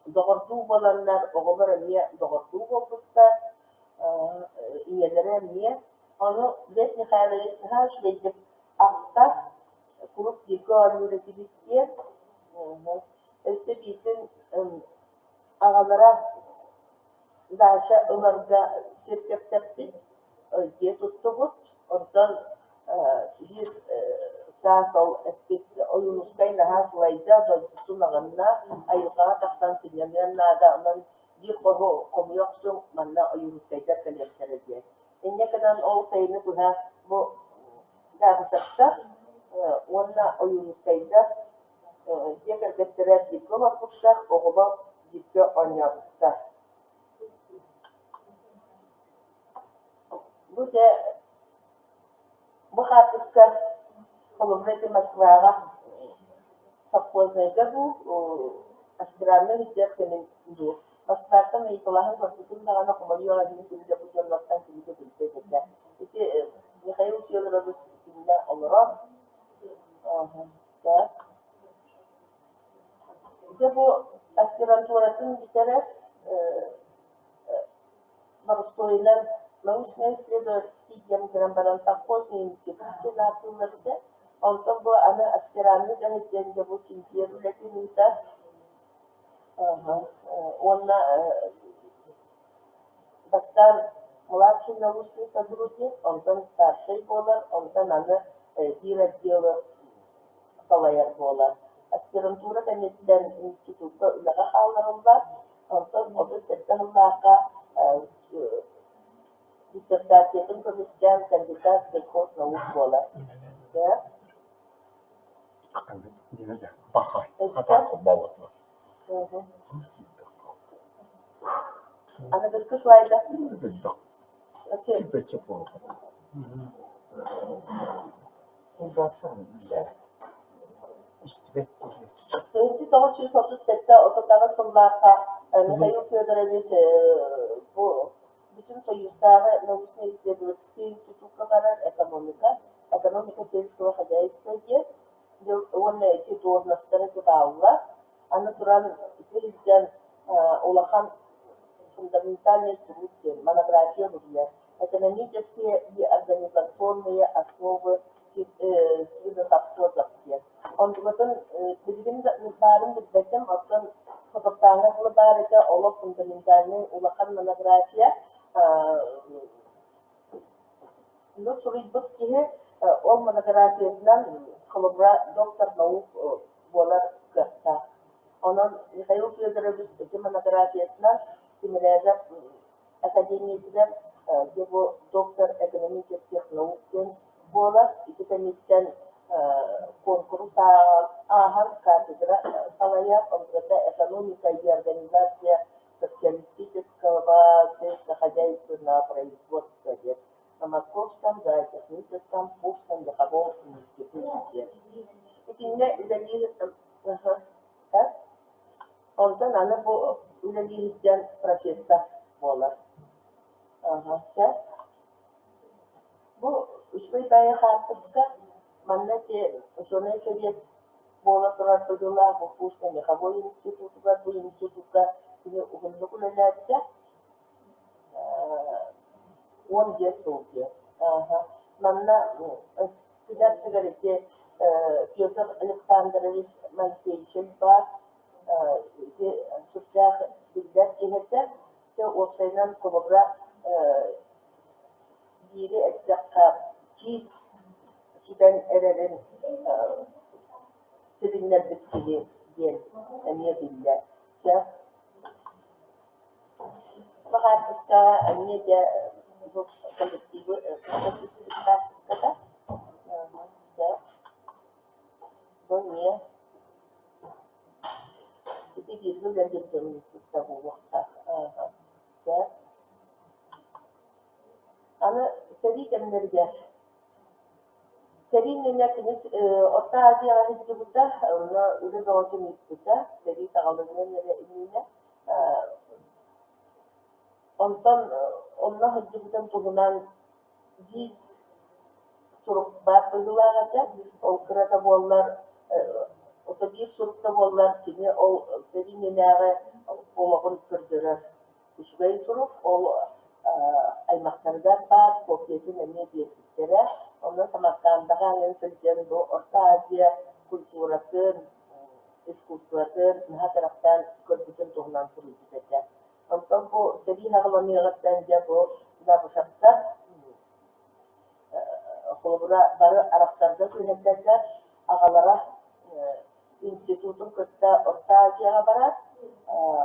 доҕордуу буоланнар оҕолор эмиэ доҕордуу буолбуттар, ийэлэрэ эмиэ. Ону Лев Михайлович наһаа үчүгэйдик ахтар, куруук бииргэ оонньуур этибит диэн. Өссө биирдин аҕалара Даша ыларга сир кэпсэппит, дьиэ туттубут. Онтон биир саас ол эппит Ойуунускай наһаа сылайда, дойдутун аҕынна, айылҕаҕа тахсан сынньаныан наада, онон биир хоһу хомуйа охсуҥ, манна Ойуунускайдар кэлиэхтэрэ диэн. Инньэ гынан ол сайыны быһа бу Габышевтар уонна Ойуунускайдар дьиэ кэргэттэрэ бииргэ олорбуттар, оҕолор бииргэ оонньообуттар. Бу дьэ бу хаартыска холобура ити Москваҕа совхознайга дуу, аспиранныы сылдьар кэмин дуу Москваттан ыйыталаһан көрбүтүм даҕаны хомойуох иһин ким да бу дьоннортон кими да билбэт этэ. Ити Михаил Федорович итиннэ олорор. Так. Дьэ бу аспирантуратын бүтэрэр, боростуойунан научно-исследовательский диэн гынан баран совхозный институт диэн ааттыыллар этэ. Онтон бу аны аспиранныы да сылдьан дьэ бу чинчийэр үлэтин ыытар. Уонна бастаан младший научный сотрудник, онтон старшай буолар, онтон аны биир отделы салайар буолар. Аспирантура кэнниттэн институкка үлэҕэ хаалларыллар, онтон 37 сыллаахха диссертациятын көмүскээн кандидат сельхознаук буолар. Аныгыскы слайда. 1937-38 сыллаахха Михаил Федорович бу Бүтүн Союзтааҕы научно-исследовательскай институкка барар экономика, экономика сельского хозяйства диэн уонна ити дуоһунастара бааллар. Аны туран ити илдьэн улахан фундаментальный труд диэн монография суруйар. Экономические и организационные основы свиносовхозов диэн. Онтукатын билигин баарын билбэтим, оттон Хотохтааҥҥа дылы баар этэ олох фундаментальнай улахан монография. Ну, суруйбут киһи ол монографиятынан холобура доктор наук буолар кыахтаах. Онон Михаил Федорович ити монографиятынан Тимирязев академиятыгар дьэ бу доктор экономических наук диэн буолар. Ити кэнниттэн куонкурус ааһан кафедра салайар, онтуката экономика и организация социалистического сельскохозяйственного производства диэн на Московском зоотехническом пушно-меховом институте. Итиннэ үлэлиир Онтон аны бу үлэлииһиттэн профессор буолар. Сөп. Бу үчүгэй баайы хаартыска манна ити учуонай сэбиэт буола турар быһыылаах Уфусно-меховой институтугар бу институкка кини уһуннук үлэлээбитэ. 15 сыл диэн. Манна күн аттыгар ити Петр Александрович Монтейчев баар ити сүрдээх биллэр киһи этэ. Дьэ уопсайынан холобура биири эттэххэ киис сүтэн эрэрин тилиннэрбит киһи диэн эмиэ биллэр. Чэ бу хаартыскаҕа эмиэ дьэ бу коллективы түспүт хаартыската. Сөп. Бу эмиэ ити бииргэ үлэлиир дьонун кытта буолуохтаах. Сөп. Аны сэрии кэмнэригэр Сэрии иннинэ кини Орто Азияҕа сылдьыбыта, онно үлэ бөҕөтүн ыыппыта, сэрии саҕаланыан эрэ иннинэ. Онтон онно сылдьыбытын туһунан биир сурук баар быһыылаах этэ. Ол кырата буоллар, ото биир сурук да буоллар, кини ол сэрии иннинээҕи олоҕун көрдөрөр үчүгэй сурук. Ол аймахтарыгар баар копиятын эмиэ биэрбиттэрэ. Онно Самаркандаҕа аҥын сылдьан бу Орто Азия культуратын, искусствотын наһаа кэрэхсээн көрбүтүн туһунан суруйбут этэ. Онтон бу сэрии саҕаланыаҕыттан дьэ бу Габышевтар холобура бары арахсарга күһэллэллэр. Аҕалара институтун кытта Орто Азияҕа барар,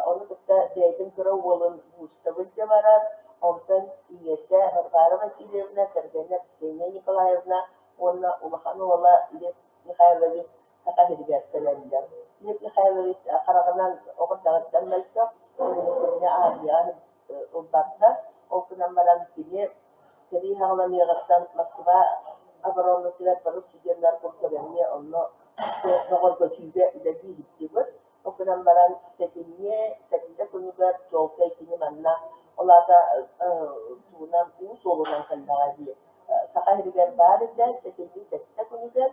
ону кытта бэйэтин кыра уолун Густавы илдьэ барар, онтон ийэтэ Варвара Васильевна, кэргэнэ Ксения Николаевна уонна улахан уола Лев Михайлович Саха сиригэр кэлэллэр. Лев Михайлович хараҕынан оҕо эрдэҕиттэн мөлтөх, ол иһин кинини армияҕа ылбаттар. Ол гынан баран кини сэрии саҕаланыаҕыттан Москва оборонатыгар бары студеннар курдук эмиэ онно бөҕөргөтүүгэ үлэлии сылдьыбыт. Ол гынан баран сэтинньи, сэттэ күнүгэр чуолкай кини манна, ол аата тугунан уу суолунан кэллэҕэ дии. Саха сиригэр баар этэ, сэтинньи сэттэ күнүгэр.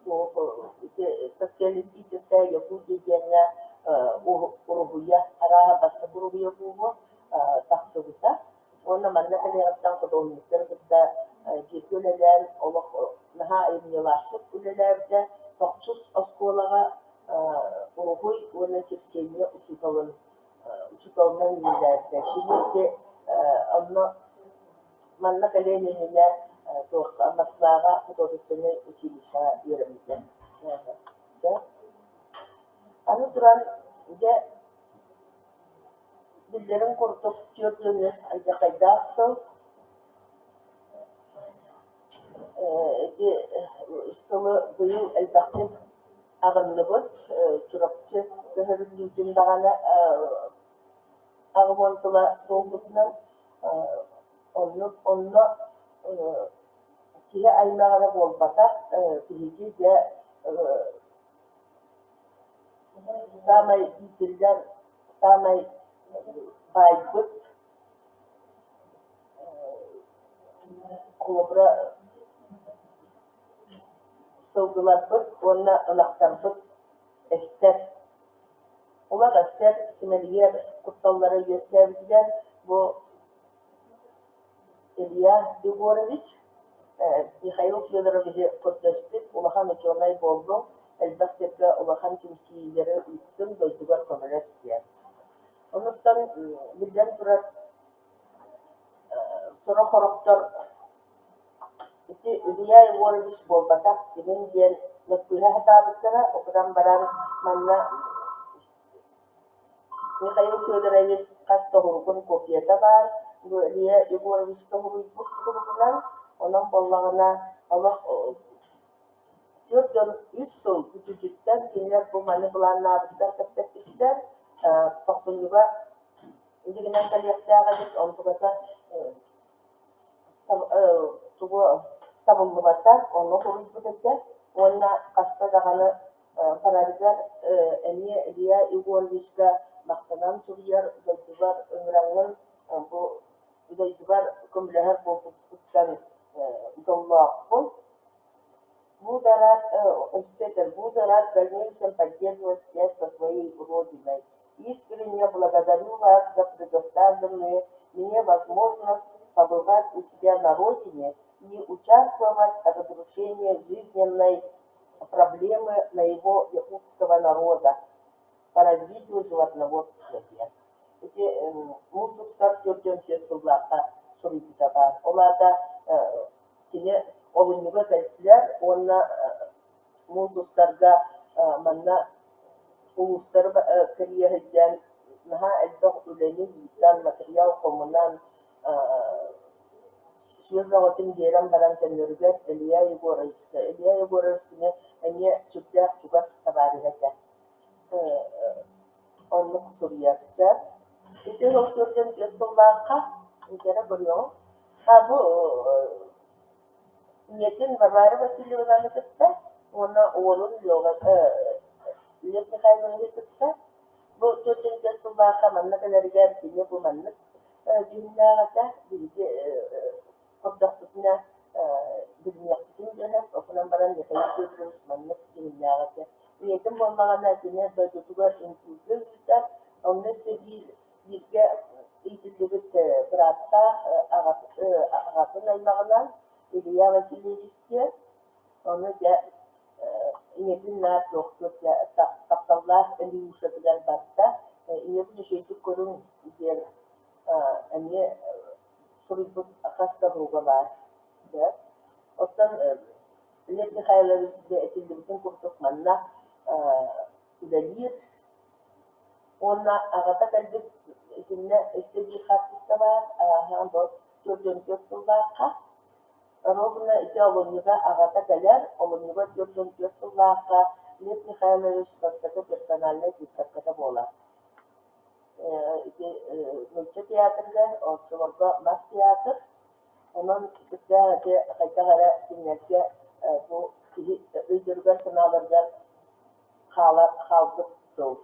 Туох ити социалистическая Якутия диэҥҥэ уруһуйа арааһа бастакы уруһуйа буолуо тахсыбыта. Уонна манна кэлиэҕиттэн худуоһунньуктары кытта бииргэ үлэлээн олох наһаа айымньылаахтык үлэлээбитэ. Тохсус оскуолаҕа уруһуй уонна черчение учууталын учууталынан үлэлээбитэ. Кини ити онно манна кэлиэн иннинэ туохха Москваҕа художественнай училищеҕа үөрэммитэ. Аны туран, дьэ, биллэрин курдук, 43 алдьархайдаах сыл. Ити сылы быйыл элбэхтик аҕынныбыт. Чурапчы көһөрүллүүтүн даҕаны 80 сыла туолбутунан оннук онно киһи аймах эрэ буолбатах, биһиги дьэ саамай иитиллэр, саамай баайбыт холобура сылгыларбыт уонна ынахтарбыт эстэр. Улах эстэр, симэлийэр кутталлара үөскээбитигэр бу Илья Егорович Михаил Федоровиһы көрдөспүт, улахан учуонай буоллуҥ, элбэх сиргэ улахан чинчийиилэри ыыттыҥ, дойдугар көмөлөс диэн. Онуттан биллэн турар, сорох сорохтор ити Илья Егорович буолбатах, кимин диэн мөккүһэ сатаабыттара, окутан баран манна Михаил Федорович хас тоһуругун копията баар, бу Илья Егорович тоһуруйбут туругунан, онон буоллаҕына олох 43 сыл бүтүүтүттэн кинилэр бу маны былааннаабыттар, кэпсэппиттэр. Тохсунньуга илигинэн кэлиэхтээх эбит, онтуката тугу табыллыбата, онно суруйбут этэ уонна хаста даҕаны барарыгар эмиэ Илья Егоровичка махтанан суруйар, дойдубар ыҥыраҥҥын бу дойдубар көмөлөһөр буолбуккуттан дьоллоохпун. Буду рад, өссө этэр, буду рад в дальнейшем поддерживать связь со своей Родиной. Искренне благодарю вас за предоставленную мне возможность побывать у себя на родине и участвовать в разрешении жизненной проблемы моего якутского народа по развитию животноводства диэн. Ити муус устар 44 сыллаахха суруйбута баар. Ол аата кини олунньуга кэлтилэр уонна муус устарга манна улуустары кэрийэ сылдьан наһаа элбэх үлэни ыытан, матырыйаал хомунан, сүө бөҕөтүн биэрэн баран төннөрүгэр Илья Егоровичка, Илья Егорович кини эмиэ сүрдээх чугас табаарыһа этэ. Оннук суруйарча. Ити сыл 44 сыллаахха, кэрэ көрүөҕүҥ. А бу Ийэтин Варвара Васильевнаны кытта уонна уолун Лева Лев Михайловиһы кытта бу 44 сыллаахха манна кэлэригэр кини бу маннык дьүһүннээх этэ. Биһиги көрдөхпүтүнэ билиниэхпитин да сөп, онон баран Михаил Федорович маннык дьүһүннээх этэ. Ийэтин буоллаҕына кини дойдутугар үҥкүүгэ ыытар, онно өссө биир бииргэ иитиллибит бырааттаах аҕатын аймаҕынан Илья Васильевич диэн, ону дьэ ийэтин наар туохтуур тапталлаах Ильюшатыгар барда, ийэбин үчүгэйдик көрүҥ диэн эмиэ суруйбут хас да уруга баар. Оттон Лев Михайлович этиллибитин курдук манна үлэлиир Уонна аҕата кэлбит итиннэ өссө биир хаартыска баар, ааһан бу 44 сыллаахха. Ровно ити олунньуга аҕата кэлэр, олунньуга 44 сыллаахха Лев Михайлович бастакы персональнай выставката буолар. Ити нуучча театрыгар, оччолорго мас театр. Онон сүрдээх ити хайдах эрэ кинилэргэ бу киһи өйдөрүгэр-санааларыгар хаалар хаалбыт сыл.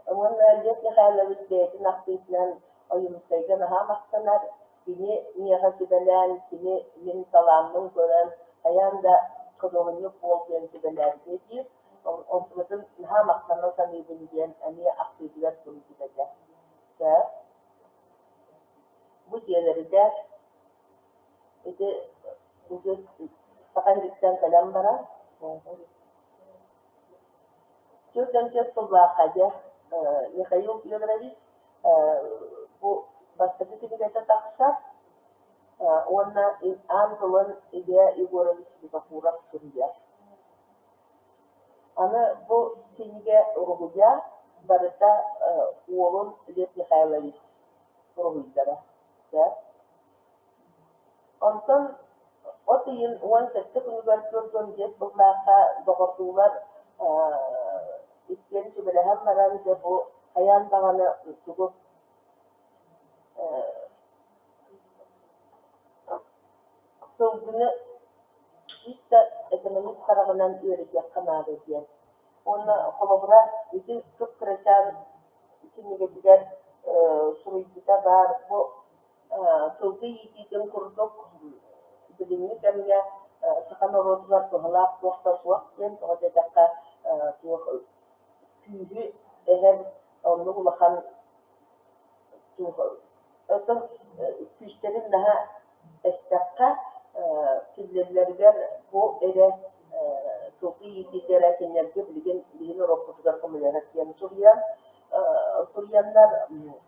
Уонна Лев Михайлович бэйэтин ахтыытынан Ойуунускайга наһаа махтанар, кини миэхэ сүбэлээн, кини мин талааммын көрөн. Хайаан да худуоһунньук буол диэн сүбэлээбитэ диир. Онтубутун наһаа махтана саныыбын диэн эмиэ ахтыытыгар суруйбут этэ. Сөп. Бу дьиэлэригэр ити уже Саха сириттэн кэлэн баран 44 сыллаахха дьэ Михаил Федорович бу бастакы кинигэтэ тахсар уонна аан тылын Илья Егорович Винокуров суруйар. Аны бу кинигэ уруһуйа барыта уолун Лев Михайлович уруһуйдара. Сөп. Онтон от ыйын 17 күнүгэр 45 сыллаахха доҕордуулар иккиэн сүбэлэһэн баран дьэ бу хайаан даҕаны тугу сылгыны чисто экономист хараҕынан үөрэтиэххэ наада диэн. Уонна холобура ити кып-кырачаан кинигэтигэр суруйбута баар бу сылгы иитиитин курдук билиҥҥи кэмҥэ саха норуотугар туһалаах туох да суох диэн, тоҕо диэтэххэ туох күүһү эһэр оннук улахан туох оттон күүстэрин наһаа эстэххэ киллэллэригэр бу эрэ сылгы иитиитэ эрэ кинилэргэ билигин биһиги норуоппутугар көмөлөһөр диэн суруйан суруйаннар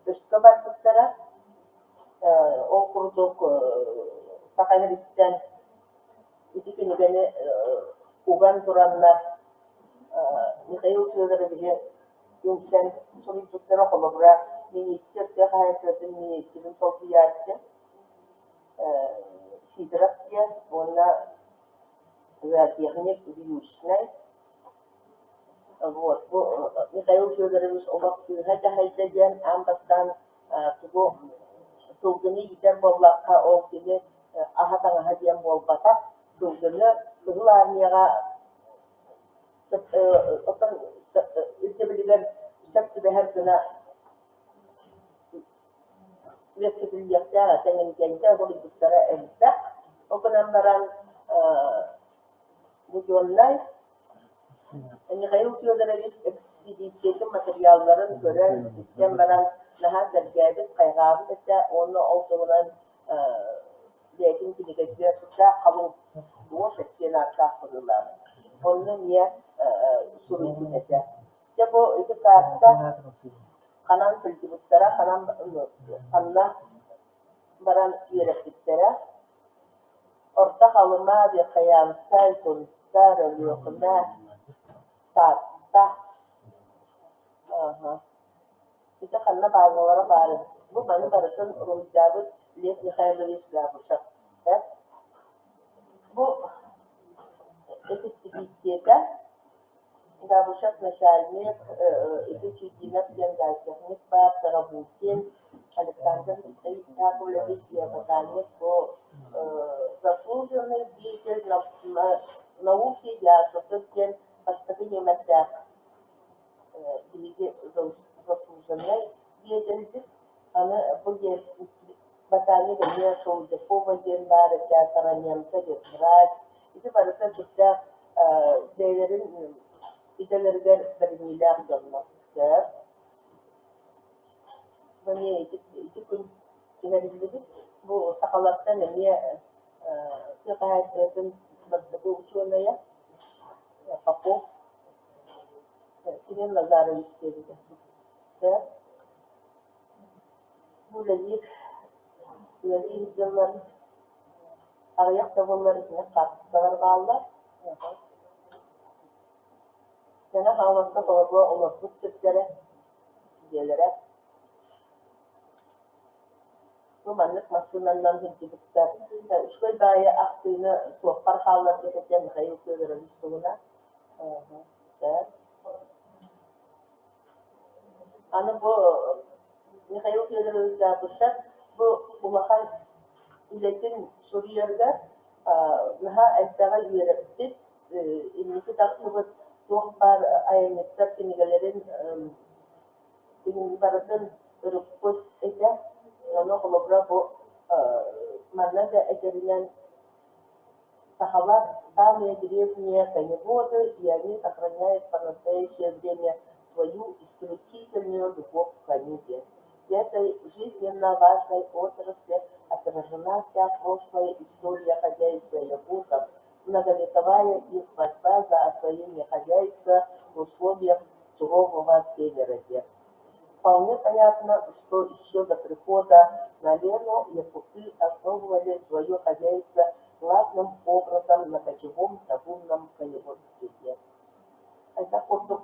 өскө барбыттара. Ол курдук Саха сириттэн ити кинигэни уган тураннар Михаил Федоровиһы үҥсэн суруйбуттара, холобура, миниистир тыа хаһаайыстыбатын миниистирин солбуйааччы Сидоров диэн уонна зоотехник Вьючнай. Вот, бу Михаил Федорович олох сыыһа дьаһайда диэн аан бастаан тугу сылгыны иитэр буоллахха, ол кини аһа-таҥаһа диэн буолбатах, сылгыны Кыһыл Армияҕа оттон ирдэбилигэр сөп түбэһэр гына үөскэтиллиэхтээх этэ, эҥинтэнтэ оборуйбуттара элбэх. Ол гынан баран Буденнай Михаил Федорович экспедициятын материалларын көрөн, истэн баран наһаа сэргээбит, хайҕаабыт этэ уонна ол туһунан бэйэтин кинигэтигэр сүрдээх халыҥ лошадь диэн ааттаах быһыылаах. Онно эмиэ суруйбут этэ. Дьэ бу ити карта ханан сылдьыбыттара, ханан ханна баран үөрэппиттэрэ. Орто Халыма, Верхоянскай, Сунтар, Өлүөхүмэ, Таатта. Ааһа. Ити ханна баазалара баарын. Бу маны барытын уруһуйдаабыт Лев Михайлович Габышев. Э? Бу экспедициятэ Габышев начальник, ити Чудинов диэн зоотехник баар, Тарабукин, Александр Яковлевич геоботаник, бу заслуженный деятель науки Ясосов диэн бастакы нүөмэрдээх биһиги заслуженнай деятельбит. Аны бу ботаник эмиэ Шелудякова диэн баар этэ, Сараненко ветврач. Ити барыта сүрдээх бэйэлэрин идэлэригэр бэриниилээх дьоннор. Сөп. Бу эмиэ ити, ити күн түһэриллибит. Бу сахалартан эмиэ тыа хаһаайыстыбатын бастакы учуонайа Попов Семен Назарович диэбитэ. Сөп. Бу үлэлиир үлэлиир дьыллар аҕыйах да буоллар итинник хаартыскалар бааллар. Мэҥэ Хаҥаласка толору олорбут сирдэрэ, дьиэлэрэ. Бу маннык массыынанан сылдьыбыттар. Үчүгэй баайы ахтыыны суоппар хаалларбыт этэ Михаил Федорович туһунан. Аны бу Михаил Федорович Габышев бу улахан үлэтин суруйарыгар наһаа элбэҕи үөрэппит, инники тахсыбыт туох баар айанньыттар кинигэлэрин барытын ырыппыт этэ. Ону холобура бу манна да этэринэн. Сахалар самые древние коневоды, и они сохраняют по настоящее время свою исключительную любовь к коню. В этой жизненно важной отрасли отражена вся прошлая история хозяйства якутов, многовековая их борьба за освоение хозяйства в условиях сурового севера. Вполне понятно, что еще до прихода на Лену якуты основывали свое хозяйство главным образом на кочевом табунном коневодстве. Хайдах курдук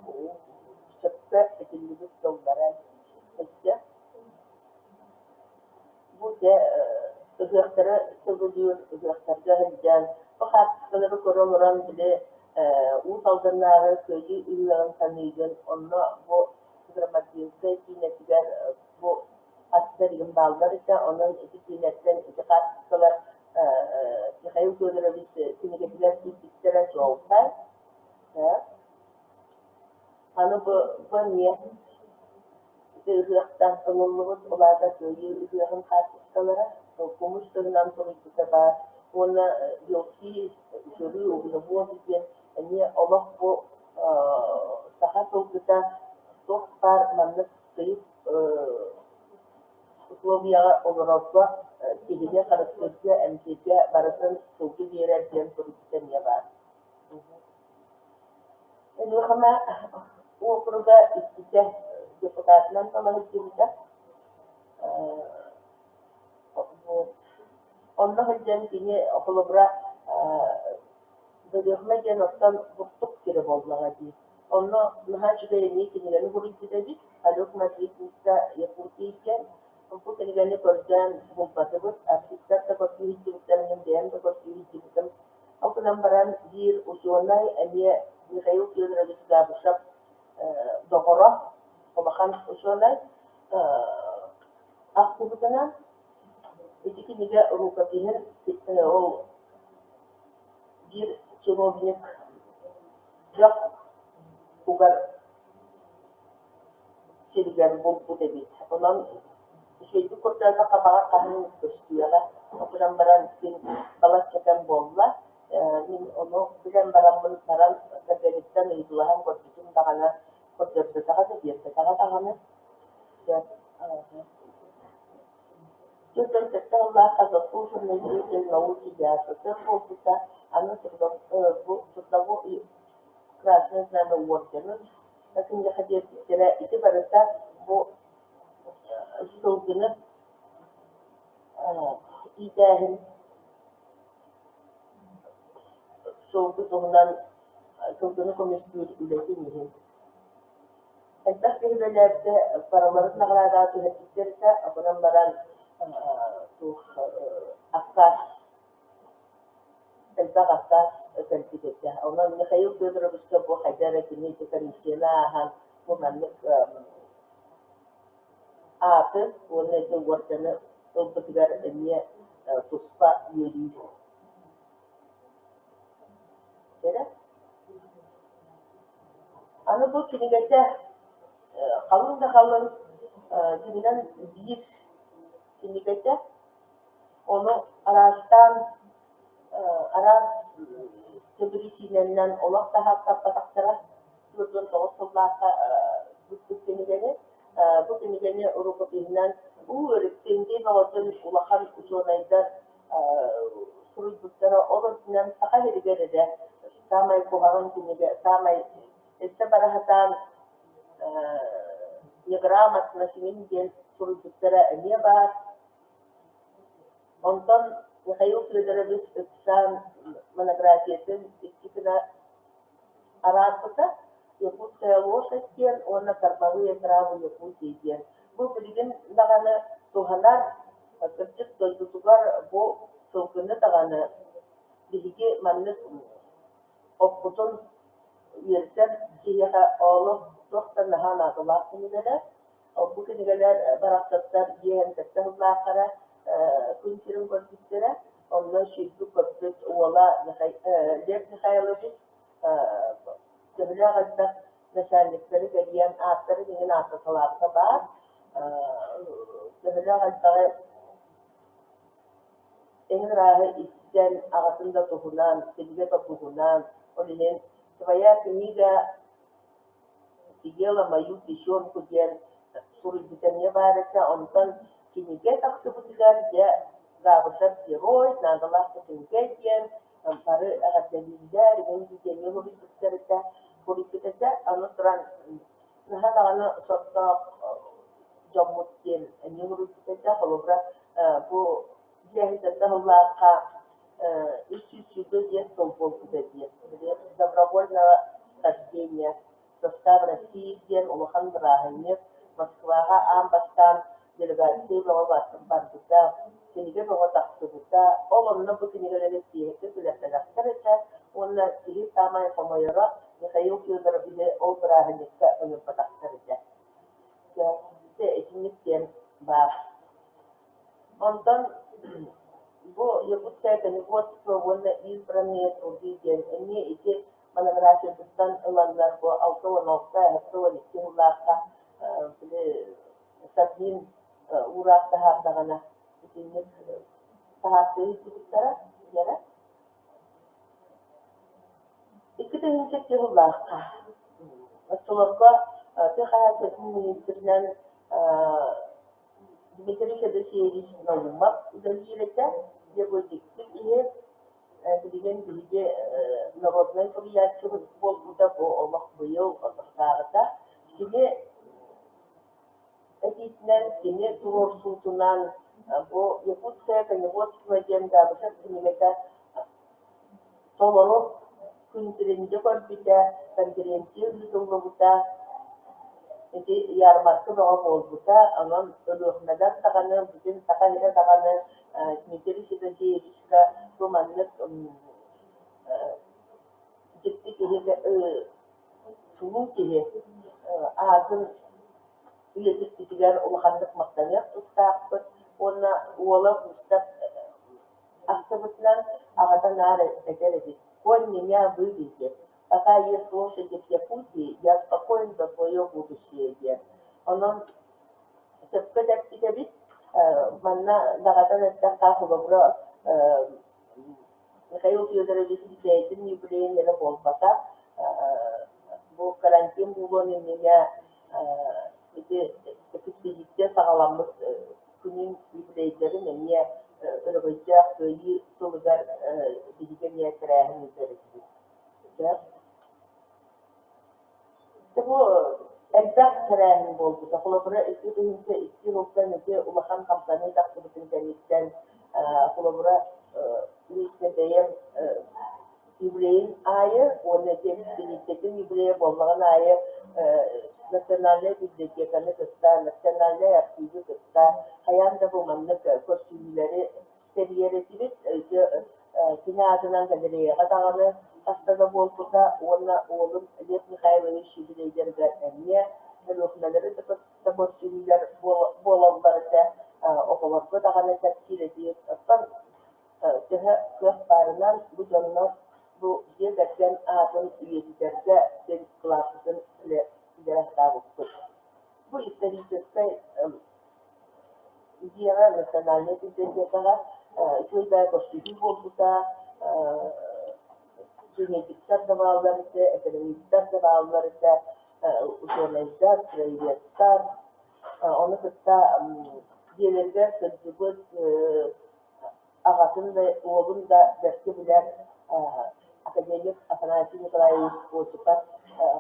сөпкө этиллибит тыллара өссө бу дьэ ыһыахтары сөбүлүүр ыһыахтарга сылдьан бу хаартыскалары көрө олорон били Уус Алданнааҕы Кыайыы ыһыаҕын саныыгын онно бу Громадинскай киинэтигэр бу аттар игин бааллар этэ онон ити киинэттэн ити хаартыскалар Михаил Федорович кинигэтигэр киирбиттэрэ чуолкай. Аны бу бу эмиэ ити ыһыахтан ылыллыбыт улаата Кыайыы ыһыаҕын хаартыскалара кумус тылынан суруйбута баар уонна белки жиры углеводы диэн эмиэ олох бу саха сылгыта туох баар маннык тыйыс условияҕа олорорго киһини харыстыырга, эмтииргэ барытын сылгы биэрэр диэн суруйбута эмиэ баар. Өлүөхүмэ уокуруга иккитэ депутатынан талан сылдьыбыта. Вот. Онно сылдьан кини холобура Өлүөхүмэ диэн оттон бурдук сирэ буоллаҕа дии. Онно наһаа үчүгэй эмиэ кинигэни суруйбут эбит Олег Матвеевич Якутия диэн. Бу кинигэни көрдөөн булбатыбыт, архивтар да көрдүү сылдьыбыттар, мин бэйэм да көрдүү сылдьыбытым. Ол гынан баран биир учуонай эмиэ Михаил Федорович Габышев доҕоро, улахан учуонай ахтыбытынан ити кинигэ рукопиһын ол биир чиновник бөх угар сиригэр булбут эбит. Онон үчүгэйдик көрдөөтөххө баҕар хаһан көстүөҕэ. Ол гынан баран син балачча кэм буолла. Мин ону билэн бараммын баран кэргэниттэн ыйыталаһан көрбүтүм даҕаны көрдөрбөтөҕө да биэрбэтэҕэ даҕаны. Сөп. Түөртэн сэттэ сыллаахха заслуженный деятель науки ЯССР буолбута, аны трудовой Красное Знамя уордьанын киниэхэ биэрбиттэрэ. Ити барыта бу сылгыны иитээһин сылгы туһунан сылгыны көмүскүүр үлэтин иһин. Элбэх киһи үлэлээбитэ, барыларын наҕараадаҕа түһэрбиттэр этэ, онон баран туох аккаас элбэх аккаас кэлбит этэ. Онон Михаил Федоровичка бу хайда эрэ кини ити комиссияны ааһан бу маннык ааты уонна ити уордьаны ылбытыгар эмиэ туспа үөрүү. Кэрэ. Аны бу кинигэтэ халыҥ да халыҥ дьиҥинэн биир кинигэтэ. Ону араастаан араас биричиинэнэн олох таһааттарбатахтара. 49 сыллаахха бүппүт кинигэни. Бу кинигэни рукопиһынан уу рецензия бөҕөтүн улахан учуонайдар суруйбуттара. Ол үрдүнэн Саха сиригэр эрэ саамай куһаҕан кинигэ, саамай өссө бара сатаан неграмотно синим диэн суруйбуттара эмиэ баар. Онтон Михаил Федорович ыксаан монографиятын икки гына араарбыта «Якутская лошадь» диэн уонна «Кормовые травы Якутии» диэн. Бу билигин даҕаны туһанар, кырдьык дойдутугар бу сылгыны даҕаны биһиги маннык оппутун үөрдэр киһиэхэ олох туох да наһаа наадалаах кинигэлэр. Бу кинигэлэр барахсаттар 57 сыллаахтара күн сирин көрбүттэрэ. Онно сүүрбүт-көппүт уола Лев Михайлович төһөлөөх элбэх начальниктары кэрийэн ааттарын иһин ааттаталаабыта баар. Төһөлөөх элбэҕи Эҥин ырааһы истэн, аҕатын да туһунан, кинигэ да туһунан, ол иһин «Твоя книга съела мою печенку» диэн суруйбута эмиэ баар этэ. Онтон кинигэ тахсыбытыгар дьэ Габышев герой, наадалаах да кинигэ диэн бары эҕэрдэлииллэр, игин диэн суруйбуттар этэ, суруйбут этэ. Аны туран наһаа даҕаны сордоох дьоммут диэн эмиэ суруйбут этэ. Холобура, бу биэһинтэн сыллаахха 325 сыл буолбута диэн добровольного хождения состав России диэн улахан бырааһынньык Москваҕа аан бастаан делегация бөҕө барбыта, кинигэ бөҕө тахсыбыта. Ол онно бу кинигэлэри испииһэккэ күлэппэтэхтэр этэ уонна киһи саамай хомойоро Михаил Федоровиһы ол бырааһынньыкка ыҥырбатахтар этэ. Дьэ итинник диэн баар. Онтон бу Якутское коневодство уонна избранные труды диэн эмиэ ити монографиятыттан ыланнар бу 66, 72 сыллаахха били Саввин уураах таһаардаҕына итинник таһаартыы илдьибиттэрэ дьэрэ. 2002 сыллаахха оччолорго тыа хаһаайыстыбатын министринэн Дмитрий Федосеевич Наумов үлэлиир этэ. Дьэ бу дьикти киһи билигин биһиги народнай суруйааччыбыт буолбута бу олох быйыл отохтооҕута. Кини этиитинэн, кини туруорсуутунан бу «Якутское коневодство» диэн Габышев кинигэтэ толору күн сирин дьэ көрбүтэ, конференция ыытыллыбыта, ити ярмарка бөҕө буолбута. Онон Өлүөхүмэлэр даҕаны, бүтүн Саха сирэ даҕаны Дмитрий Федосеевичка бу маннык дьикти киһи, чулуу киһи аатын үйэтиппитигэр улаханнык махтаныах тустаахпыт уонна уола Густав Ахсыбытынан аҕата наар этэр эбит: «Конь меня вывезет, пока есть лошади в Якутии, я спокоен за свое будущее» диэн. Онон сөпкө да эппит эбит. Манна даҕатан эттэххэ, холобура, Михаил Федорович бэйэтин юбилейын эрэ буолбатах, бу карантин буолуон иннинэ ити экспедиция саҕаламмыт күнүн юбилейдарын эмиэ өрөгөйдөөх Кыайыы сылыгар биһиги эмиэ тэрээһин ыытар этибит. Сөп. Бу элбэх тэрээһин буолбута. Холобура, 2002 сылтан ити улахан хамсаныы тахсыбытын кэнниттэн, холобура, лично бэйэм юбилейын аайы уонна ити экспедициятын юбилейа буоллаҕын аайы национальнай библиотеканы кытта, национальнай архивы кытта хайаан да бу маннык көрсүһүүлэри тэрийэр этибит. Ити кини аатынан галереяҕа даҕаны хаста да буолбута уонна уолум Лев Михайлович юбилейдарыгар эмиэ Өлүөхүмэлэри да кытта көрсүһүүлэр буолаллар этэ, оҕолорго даҕаны кэпсиир этибит. Оттон төһө кыах баарынан бу дьоннор бу дьиэ кэргэн аатын үйэтитэргэ син кылааппытын үлэлээхтаабыппыт. Бу историческай дьиэҕэ национальнай библиотекаҕа үчүгэй баҕайы көстүүтүү буолбута, генетиктэр да бааллар этэ, экономистар да бааллар этэ, учуонайдар, краеведтар, ону кытта дьиэлэригэр сылдьыбыт аҕатын да, уолун да бэркэ билэр академик Афанасий Николаевич Осипов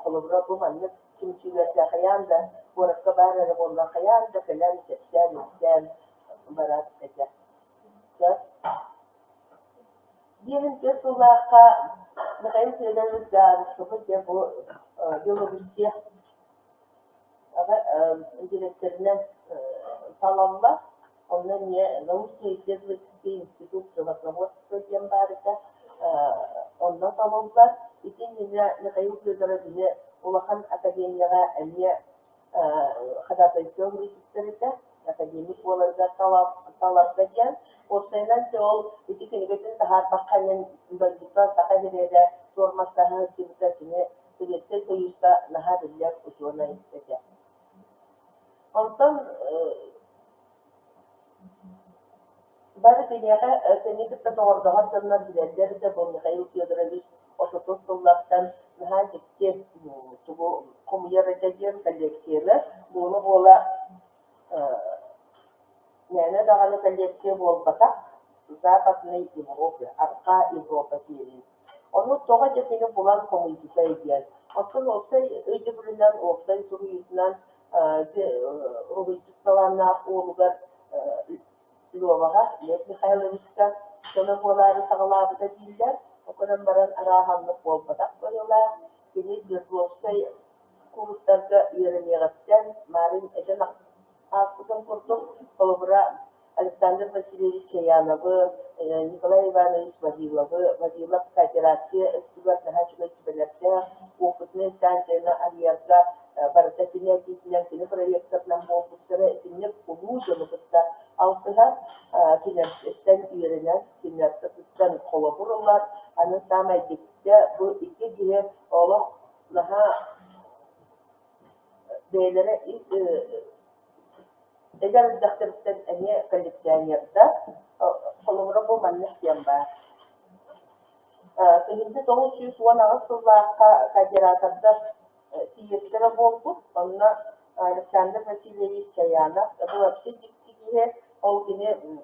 холобура бу маннык түмсүүлэргэ хайаан да куоракка баар эрэ буоллар хайаан да кэлэн кэпсээн-ипсээн барар этэ. 54 сыллаахха Михаил Федорович Габышев диэн бу Белоруссия дириэктэринэн талаллар. Онно эмиэ научно-исследовательский институт животноводства диэн баар этэ. Онно талыллар. Ити иннинэ Михаил Федоровиһы улахан академияҕа эмиэ ходатайство суруйбуттар этэ. Академик буоларыгар таларга диэн. Уопсайынан ол ити кинигэтин таһаарбакка дойдута Саха сиригэр туормастаһа сылдьыбыта кини Сэбиэскэй Сойууска наһаа биллэр учуонай этэ. Онтон Бары киниэхэ кини кытта доҕордоһор дьоннор билэллэр да бу Михаил Федорович отутус сыллартан наһаа дьикти тугу хомуйар этэ диэн коллекцияны буола-буола мээнэ даҕаны коллекция буолбатах, Западной Европы, Арҕаа Европа диэри. Ону тоҕо дьэ кини булан хомуйбутай диэн. Оттон уопсай өйдөбүлүнэн, уопсай суруйуутунан ити уруһуйдьут талааннаах уолугар Леваҕа, Лев Михайловичка көмө буолаары саҕалаабыта дииллэр. Ол гынан баран арааһаннык буолбатах быһыылаах. Кини Свердловскай курстарга үөрэниэҕиттэн Марин этэн ааспытын курдук, холобура, Александр Васильевич Чаяновы, Николай Иванович Вавиловы, Вавилов кооперация өттүгэр наһаа үчүгэй сүбэлэрдээх, опытнай станцияны арыйарга барыта кини этиитинэн, кини проектарынан буолбуттара итинник улуу дьону кытта алтыһар, кинилэртэн үөрэнэр, кинилэртэн холобур ылар. Аны саамай дьиктитэ бу икки киһи олох наһаа бэйэлэрэ эдэр эрдэхтэриттэн эмиэ коллекционердар. Холобура бу маннык диэн баар. 1918 сыллаахха кооператордар сийиэстэрэ буолбут. Онно Александр Васильевич Чаянов, бу вообще дьикти киһи, ол кини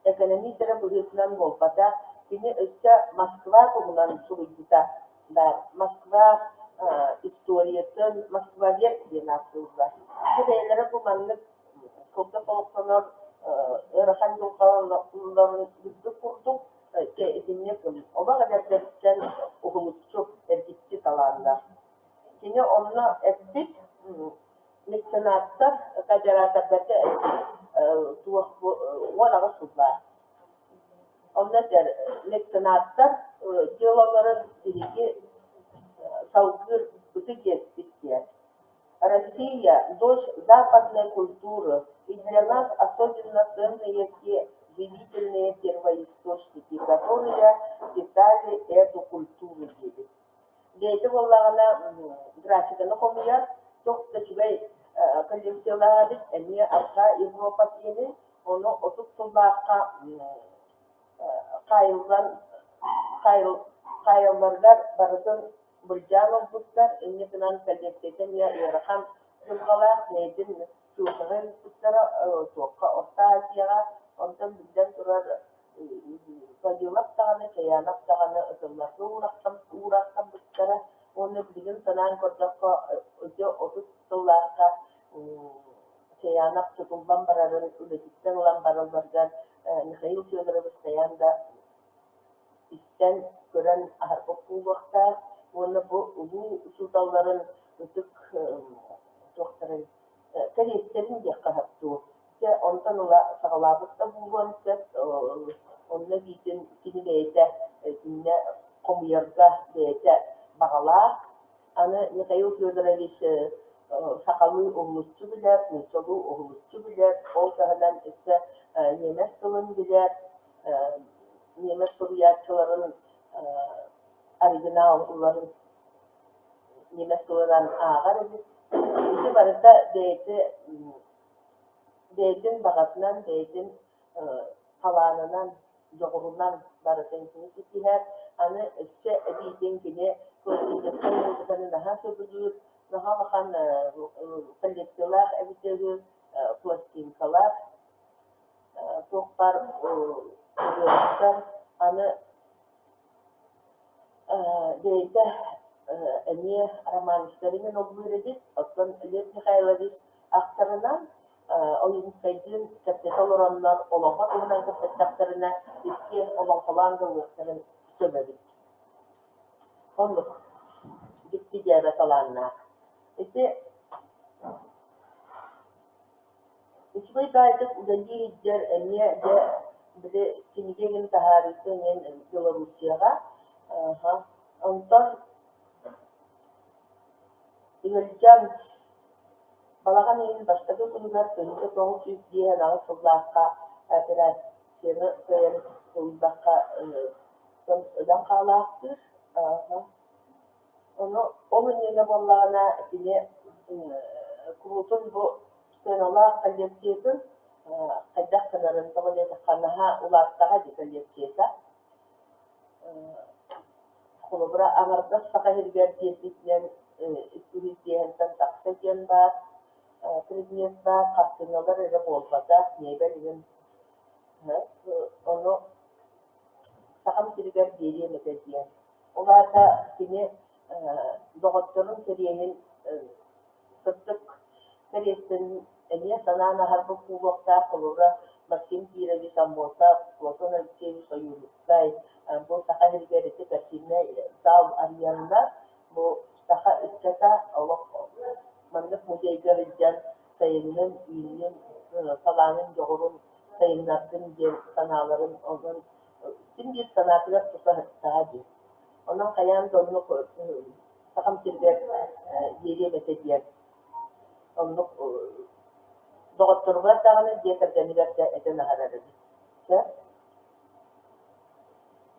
экономист эрэ быһыытынан буолбатах, кини өссө Москва туһунан суруйбута баар. Москва историятын москвовед диэн ааттыыллар. Бу бэйэлэрэ бу маннык кылгас олохтонор ыарахан дьылҕаларын үрдүк курдук итинник олох эдэрдэриттэн уһулуччу эргиччи талааннар. Кини онно эппит Меценаттар, кооператордарга туох 18 сыллаах. Онно этэр меценаттар дьыалаларын биһиги салгыыр ытык иэспит диэн. Россия – дочь западной культуры, и для нас особенно ценные те живительные первоисточники, которые питали эту культуру диэбит. Бэйэтэ буоллаҕына графиканы хомуйар, туох да үчүгэй коллекциялаах эбит, эмиэ Арҕаа Европа киэни, ону 30 сыллаахха хаайыллан хаайалларыгар барытын былдьаан ылбыттар, инньэ гынан коллекцията эмиэ ыарахан дьылҕалаах, бэйэтин ссылкаҕа ыыппыттара туохха Орто Азияҕа, онтон биллэн турар Вавилов даҕаны, Чаянов даҕаны ытылларга уураахтаммыттара уонна билигин санаан көрдөххө, ити 30 сыллаахха Чаянов тутуллан барарын үлэтиттэн ылан баралларыгар Михаил Федорович хайаан да истэн, көрөн аһарбыт буолуохтаах уонна бу улуу учууталларын ытык туохтарын кэриэстэрин диэххэ сөп дуу. Дьэ, онтон ыла саҕалаабыт да буолуон сөп, онно эбиитин кини бэйэтэ итиннэ хомуйарга бэйэтэ баҕалаах. Аны Михаил Федорович сахалыы уһулуччу билэр, нууччалыы уһулуччу билэр, ол таһынан өссө ньиэмэс тылын билэр, ньиэмэс суруйааччыларын оригиналларын ньиэмэс тылынан ааҕар эбит. Ити барыта бэйэтэ бэйэтин баҕатынан, бэйэтин талаанынан, дьоҕурунан барытын кини ситиһэр. Аны өссө эбиитин кини классическай музыканы наһаа сөбүлүүр, наһаа улахан коллекциялаах эбитэ үһү, пластинкалар, туох баар ырыаһыттар. Аны Бэйэтэ эмиэ романистарынан ыллыыр эбит, оттон Лев Михайлович ахтарынан Ойуунускайдыын кэпсэтэ олороннор олоҥхо туһунан кэпсэттэхтэринэ иккиэн олоҥхолоон да ылыахтарын сөп эбит. Оннук дьикти дьээбэ талааннаах. Ити Үчүгэй баайдык үлэлиир илдьэр эмиэ дьэ били кинигэ игин таһаарыыта иҥэн Белоруссияҕа Онтон ыалдьан балаҕан ыйын бастакы күнүгэр 1958 сыллаахха операцияны кыайан тулуйбакка өлөн хаалаахтыыр. Ону ол иннинэ буоллаҕына кини куруутун бу сыаналаах коллекциятын Хайдах гынарын тоҕо диэтэххэ наһаа улааттаҕа дии коллекцията. Холобура, аҥардас Саха сиригэр киирбитинэн 250-тэн тахса диэн баар, предмет баар, хартыыналар эрэ буолбатах, миэбэл иһин ону Сахам сиригэр биэриэм этэ диэн. Ол аата кини доҕотторун кэриэһин сырдык кэриэстэрин эмиэ санаан аһарбыт буолуохтаах. Холобура, Максим Кирович Аммосов, Платон Алексеевич Ойуунускай бу Саха сиригэр ити картиннай зал арыйаннар, бу саха ыччата олох маннык музейга сылдьан сайыннын, үүннүн, талаанын, дьоҕурун сайыннардын диэн санааларын онон син биир санаатыгар тута сырыттаҕа дии. Онон хайаан да оннук Сахам сиригэр биэриэм этэ диэн оннук доҕотторугар даҕаны, дьиэ кэргэнигэр да этэн аһарар эбит. Сөп?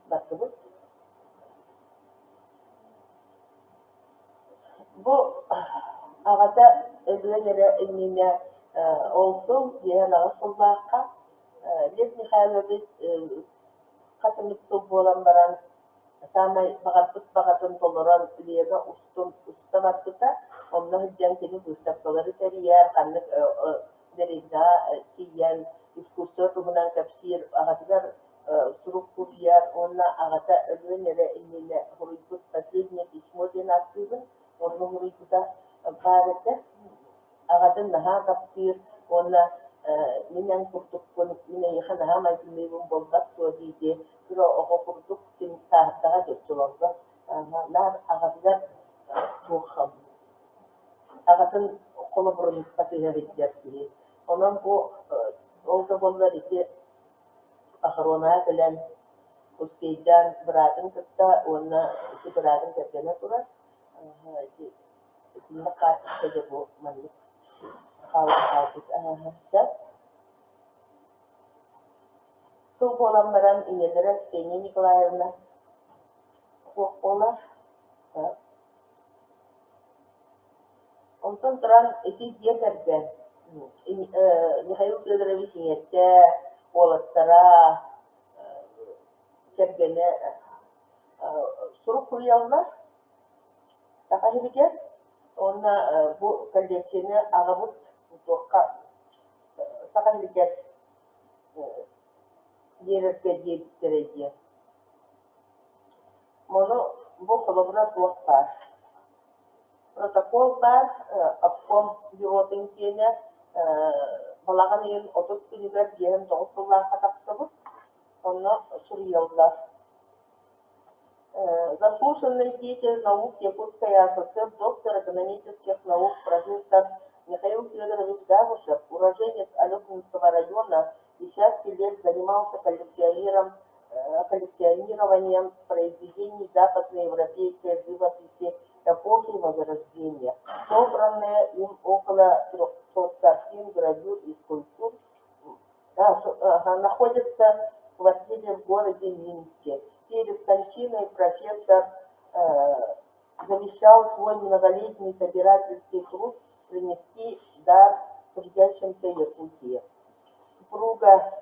Бардыбыт. Бу аҕата өлүөн эрэ иннинэ ол сыл 58 сыллаахха Лев Михайлович хас эмит сыл буолан баран саамай баҕарбыт баҕатын толорон Лена устун уста барбыта. Онно сылдьан кини быыстапкалары тэрийэр, ханнык дэриэбинэҕэ тиийэн искусство туһунан кэпсиир, аҕатыгар сурук суруйар уонна аҕата өлүөн эрэ иннинэ суруйбут «Последнее письмо» диэн ааттыыбын, онно суруйбута баар этэ. Аҕатын наһаа таптыыр уонна мин эн курдукпун, мин эйиэхэ наһаа майгынныыбын буолбат дуо дии-дии кыра оҕо курдук син сааһырдаҕа дии оччолорго наар аҕатыгар туох аҕатын холобурун батыһа сылдьар киһи. Онон бу ол да буоллар ити охоронаҕа кэлэн успейдаан быраатын кытта уонна ити быраатын кэргэнэ турар ити итиннэ хаартыска дьэ бу маннык хаалан хаалбыт сөп. Сыл буолан баран ийэлэрэ Ксения Николаевна суох буолар. Онтон туран ити дьиэ кэргэн Михаил Федорович ийэтэ, уолаттара, кэргэнэ сурук суруйаллар Саха сиригэр уонна бу коллекцияны аҕабыт туохха Саха сиригэр биэрэргэ диэбиттэрэ диэн. Ону бу холобура туох баар. Протокол баар, обком бюротун киэнэ балаҕан ыйын 30 күнүгэр 59 сыллаахха тахсыбыт. Онно суруйаллар. Заслуженный деятель наук Якутской АССР, доктор экономических наук, профессор Михаил Федорович Габышев, уроженец Алекминского района, десятки лет занимался коллекционером коллекционированием произведений западноевропейской живописи эпохи Возрождения. Собранные им около 300 картин, гравюр и скульптур находятся в квартире в городе Минске. Перед кончиной профессор завещал свой многолетний собирательский труд принести дар трудящимся Якутии. Супруга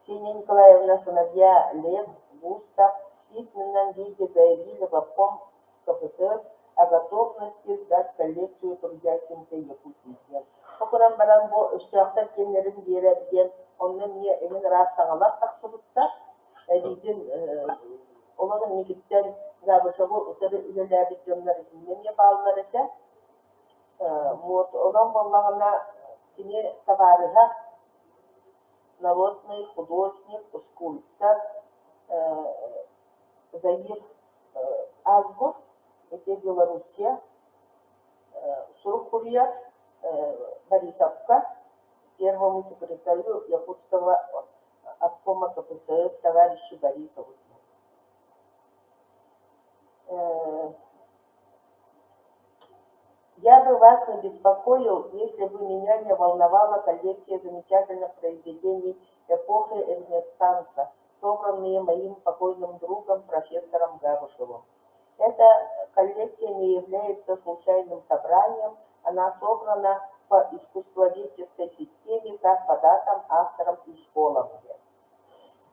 Ксения Николаевна, сыновья Лев, Густав в письменном виде заявили в обком КПСС о готовности сдать коллекцию трудящимся Якутии диэн. Бу гынан баран бу өстөөхтөр киэннэрин биэрэр диэн онно эмиэ эҥин араас саҥалар тахсыбыттар. Эбиитин олор инникиттэн Габышевы утары үлэлээбит дьоннор итиннэ эмиэ бааллар этэ. Вот онон буоллаҕына кини табаарыһа народный художник, скульптор Заир Азгур, ити Белоруссия, сурук суруйар Борисовка, первому секретарю Якутского обкома КПСС товарищу Борисову Я бы вас не беспокоил, если бы меня не волновала коллекция замечательных произведений эпохи Ренессанса, собранные моим покойным другом профессором Габышевым. Эта коллекция не является случайным собранием, она собрана по по искусствоведческой системе, как по датам, авторам и школам.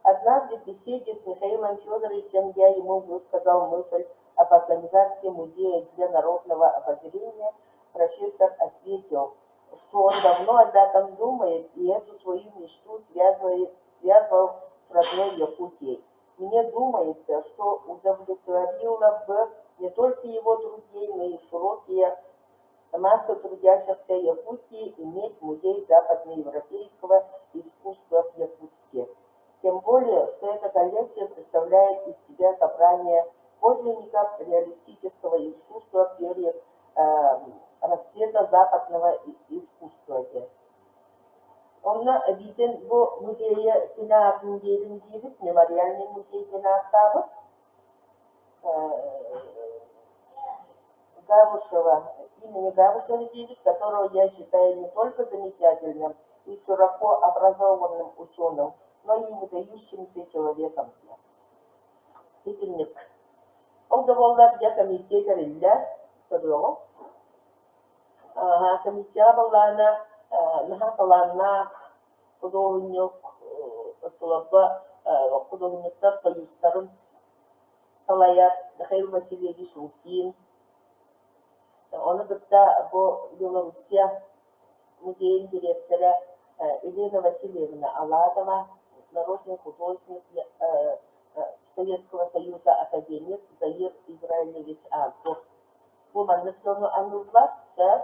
Однажды в беседе с Михаилом Федоровичем я ему высказал мысль об организации музея для народного обозрения. Профессор ответил, что он давно об этом думает и эту свою мечту связывает, связывал с родной Якутией. Мне думается, что удовлетворило бы не только его друзей, но и широкие массы трудящихся Якутии иметь музей западноевропейского искусства в Якутске. Тем более, что эта коллекция представляет из себя собрание подлинников реалистического искусства в период расцвета западного искусства. Онно эбиитин бу музейы кини аатын диэрин диибит, мемориальный музей диэн ааттаабыт. Габышева, имени Габышева диибит, которого я считаю не только замечательным и широко образованным ученым, но и выдающимся человеком. Итинник. Ол да буоллар дьэ комиссия тэриллэр, көрүөҕүҥ. Комиссияҕа былаана наһаа талааннаах худуоһунньук, оччолорго худуоһунньуктар союзтарын салайар Михаил Васильевич Лукин, ону кытта бу Белоруссия музейын дириэктэрэ Елена Васильевна Аладова, народный художник Советского Союза академик Заир Израилевич Агов. Бу маннык дьону аныыллар, сөп.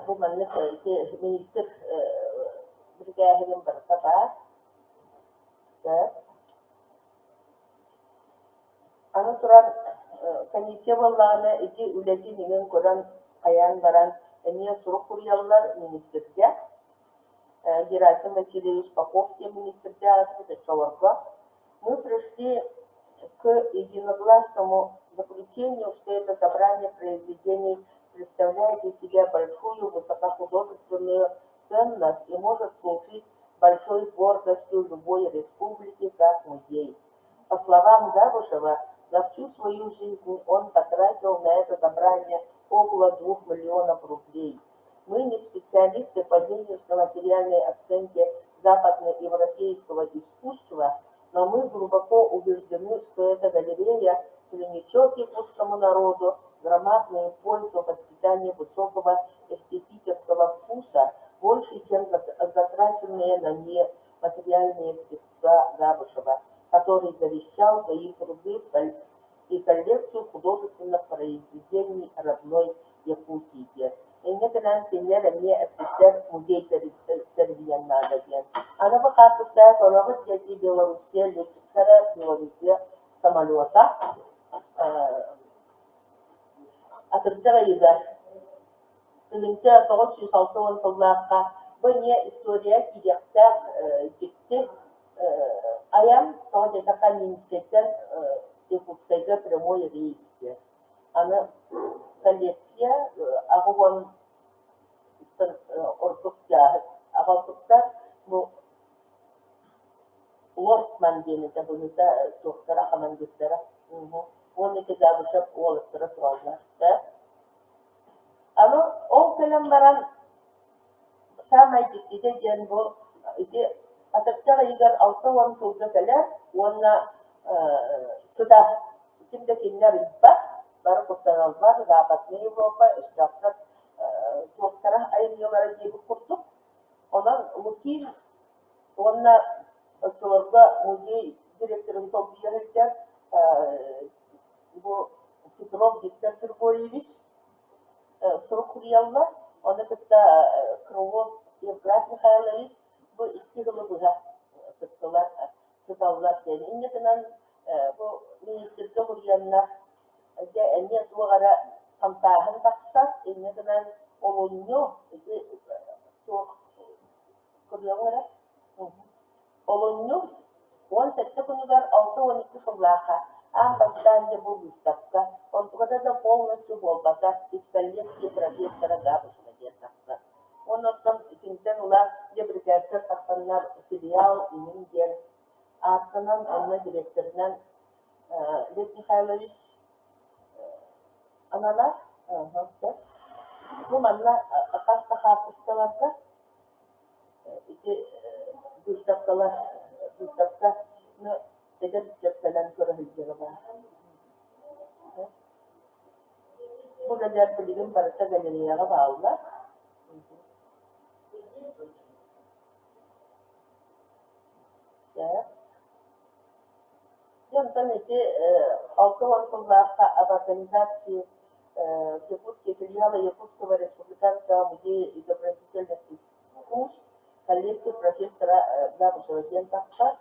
Бу маннык ити министр бирикээһинин барыта баар. Сөп. Аны туран, комиссия буоллаҕына ити үлэтин иҥин көрөн хайаан баран эмиэ сурук суруйаллар министргэ. Герасим Васильевич Попов диэн министрдээх этибит оччолорго. Мы пришли к единогласному заключению, что это собрание произведений представляет из себя большую высокохудожественную ценность и может служить большой гордостью любой республики как музей. По словам Габышева, за всю свою жизнь он потратил на это собрание около 2 миллионов рублей. Мы не специалисты по денежно-материальной оценке западноевропейского искусства, но мы глубоко убеждены, что эта галерея принесет якутскому народу громадную пользу в воспитании высокого эстетического вкуса, больше, чем затраченные на нее материальные средства Габышева, который завещал свои труды и коллекцию художественных произведений родной Якутии. Инньэ гынан кинилэр эмиэ эппиттэр музей тэрийэн наада диэн. Аны бу хаартыскаҕа көрөҕүт диэки Белоруссия летчиктара, Белоруссия самолета атырдьах ыйыгар 1960 сыллаахха бу эмиэ история киириэхтээх дьикти айан, тоҕо диэтэххэ Минскэйтэн Якутскайга прямой рейс диэн. Аны коллекция 80 ордук дьааһык аҕалбыттар. Бу Лортман диэн этэ быһыыта туохтара, хамандыырдара. Уонна ити Габышев уолаттара тураллар. Аны ол кэлэн баран саамай дьиктитэ диэн бу ити атырдьах ыйыгар 60 сылга кэлэр уонна сыта ким да кинини арыйбат, бары куттаналлар, Западная Европа өстөөхтөр туохтара айымньылара диэбит курдук. Онон Лукин уонна оччолорго музей директорын солбуйа сылдьар бу Петров Виктор Григорьевич сурук суруйаллар. Ону кытта Крылов Евграф Михайлович бу икки сылы быһа сыттылар, сыталлар диэн. Инньэ гынан бу министргэ суруйаннар дьэ эмиэ туох эрэ хамсааһын тахсар. Инньэ гынан олунньу ити туох көрүөҥ эрэ Олунньу 17 күнүгэр 62 сыллаахха аан бастаан дьэ бу быыстапка, онтуката да полностью буолбатах, из коллекции профессора Габышева диэн тахсар. Уонна оттон итинтэн ыла дьэ бирикээстэр тахсаннар филиал иҥин диэн ааттанан, онно дириэктэринэн Лев Михайлович ананар. Сөп. Бу манна хас да хаартыскаларга ити выставкалар выставканы эдэр ыччаттанан көрө сылдьара баар. Бу үлэлэр билигин барыта галереяҕа бааллар. Сөп. Онтон ити 60 сыллаахха об организации Якутские филиалы Якутского республиканского музея изобразительных искусств коллекции профессора Габышева диэн тахсар.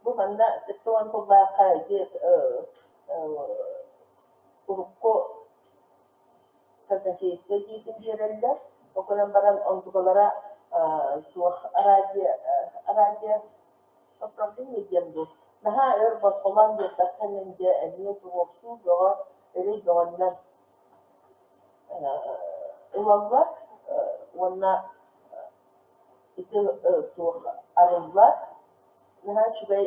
Бу манна 70 сыллаахха ити урукку казначейскай диэтин биэрэллэр. Ол гынан баран онтукалара суох радио радио управление диэн бу наһаа өр босхолоон биэрбэххэ дьэ эмиэ туруорсуу бөҕө эрэй бөҕөннөн ылаллар уонна ити туох арыллар. Наһаа үчүгэй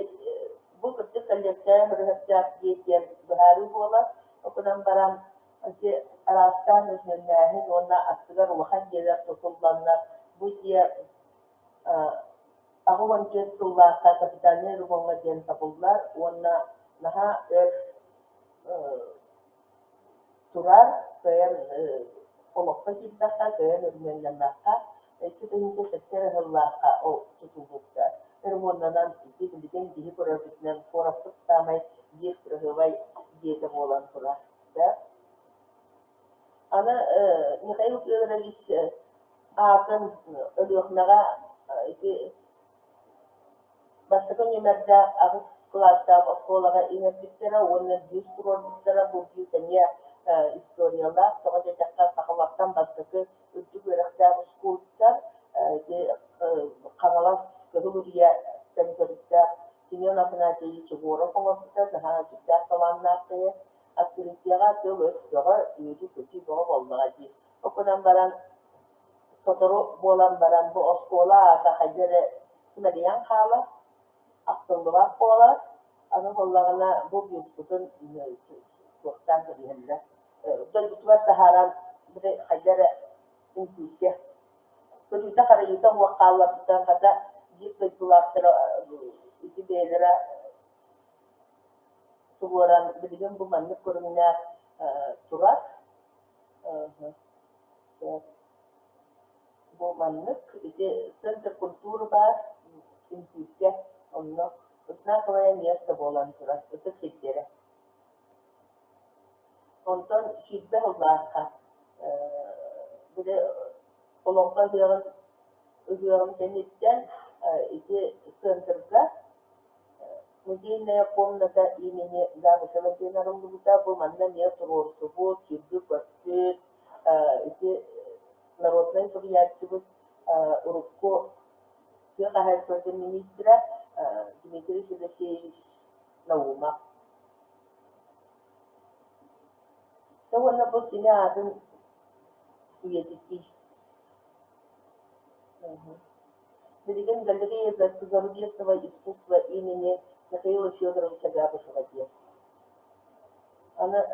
бу кырдьык коллекция өрүһүрдээх дьиэ диэн быһаарыы буолар. Ол гынан баран ити араастаан өһүөннээһин уонна аттыгар улахан дьиэлэр тутулланнар бу дьиэ 84 сыллаахха капитальнай ремоҥҥа диэн сабыллар уонна наһаа өр турар, кыайан олоххо киирбэххэ, кыайан өрөмүөннэммэххэ, 2007 эрэ сыллаахха ол тутуллубута. Ремоннанан ити билигин биһи көрөрбүтүнэн куораппыт саамай биир кыраһыабай дьиэтэ буолан турар. Сөп. Аны Михаил Федорович аатын Өлүөхүмэҕэ ити Бастакы нүөмэрдээх аҕыс кылаастаах оскуолаҕа иҥэрбиттэрэ уонна бюст туруорбуттара. Бу бюст эмиэ историялаах, тоҕо диэтэххэ, сахалартан бастакы үрдүк үөрэхтээх скульптор ити Хаҥалас Кыһыл Үрүйэттэн төрүттээх Семен Афанасьевич Егоров оҥорбута, наһаа сүрдээх талааннаах киһи. Открытиеҕа тыл-өс бөҕө, үөрүү-көтүү бөҕө буоллаҕа дии. Ол гынан баран сотору буолан баран бу оскуола аата хайда эрэ симэлийэн хаалар, ахтыллыбат буолар. Аны буоллаҕына бу бюспутун туохтаан кэбиһэллэр, дойдутугар таһааран били хайда эрэ үҥкүүргэ көрүүтэ-харайыыта суох хаалларбыттарын хата биир дойдулаахтара ити бэйэлэрэ туруоран билигин бу маннык көрүҥнээх турар. Бу маннык ити центр культуры баар үҥкүүргэ онно знаковое место буолан турар ытык сирдэрэ. Онтон 20 сыллаахха били Олоҥхо ыһыаҕын ыһыаҕын кэнниттэн ити центрга Музейная комната имени Габышева диэн арыллыбыта. Бу манна эмиэ туруорсубут, сүүрбүт-көппүт ити народнай суруйааччыбыт урукку тыа хаһаайыстыбатын министрэ Дмитрий Федосеевич Наумов. Дьэ уонна бу кини аатын үйэтитии. Билигин галерея зарубежного искусства имени Михаила Федоровича Габышева диэн. Аны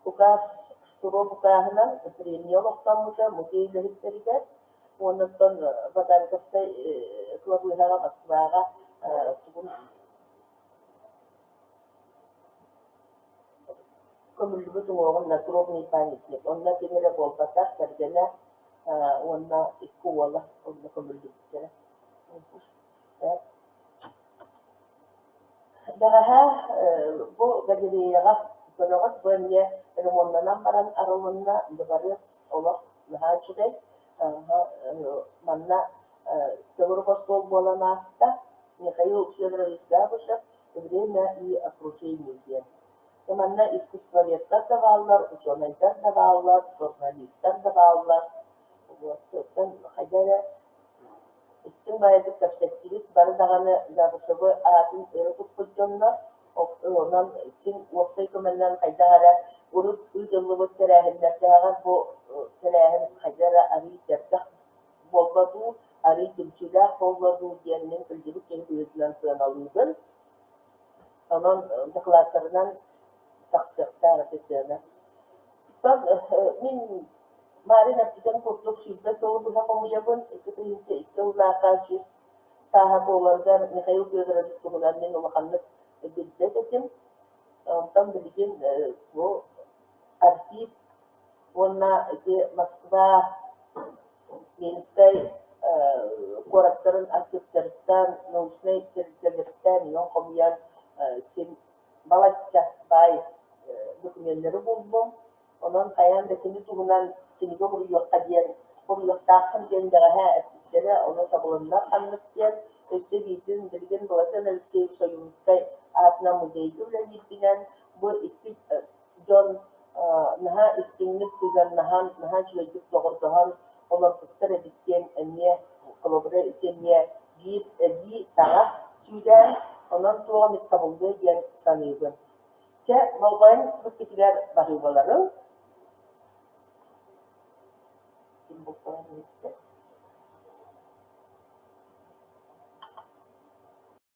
указ Штыров укааһынан премия олохтоммута музей үлэһиттэригэр уонна оттон Ботаниковскай кылабыыһаҕа Москваҕа тугун Көмүллүбүт уҥуоҕун надгробный памятник, онно кини эрэ буолбатах, кэргэнэ уонна икки уола онно көмүллүбүттэрэ. Бэҕэһээ бу галереяҕа көрөҕүт, бу эмиэ ремоннанан баран арылынна, дворец олох наһаа үчүгэй. Манна төгүрүк остуол буолан ааста. Михаил Федорович Габышев «Время и окружение» диэн. Манна искусствоведтар да бааллар, учуонайдар да бааллар, журналистар да бааллар. Вот, хайда эрэ истиҥ баайдык кэпсэттибит, бары даҕаны Габышевы аатын өрө туппут дьоннор, онон син уопсай көмөнөн хайдах эрэ урут ыытыллыбыт тэрээһиннэрдээҕэр бу тэрээһин хайда эрэ арыый сэргэх буолла дуу, арыый түмсүүлээх буолла дуу диэн мин сылдьыбыт киһи быһыытынан сыаналыыбын. Онон дакылааттарынан тахсыахтаах ити сыана. Оттон мин Марин эппитин курдук 20 сылы быһа хомуйабын, 2002 сыллаахха 100 сааһа буоларыгар Михаил Федорович туһунан мин улаханнык билбэт этим. Онтон билигин бу архив уонна ити Москва, Минскэй куораттарын архивтарыттан, научнай тэрилтэлэриттэн иҥэн хомуйан син балачча баай докуменнары буллум. Онон хайаан да кини туһунан кинигэ суруйуохха диэн, суруйуохтааххын диэн бэҕэһээ эппиттэрэ, ону табылынна ханнык диэн. Өссө биирдин билигин Былатыан Алексеевич Ойуунускай аатынан музейга үлэлиирбинэн бу икки дьон наһаа истиҥник сыһыаннаһан, наһаа үчүгэйдик доҕордоһон олорбуттар эбит диэн эмиэ холобура ити эмиэ биир эбии саҥа сүүрээн, онон туох эмит табыллыа диэн саныыбын. Чэ, болҕойон истибиккитигэр баһыыбаларыҥ. Ким болҕойон иһиттэ?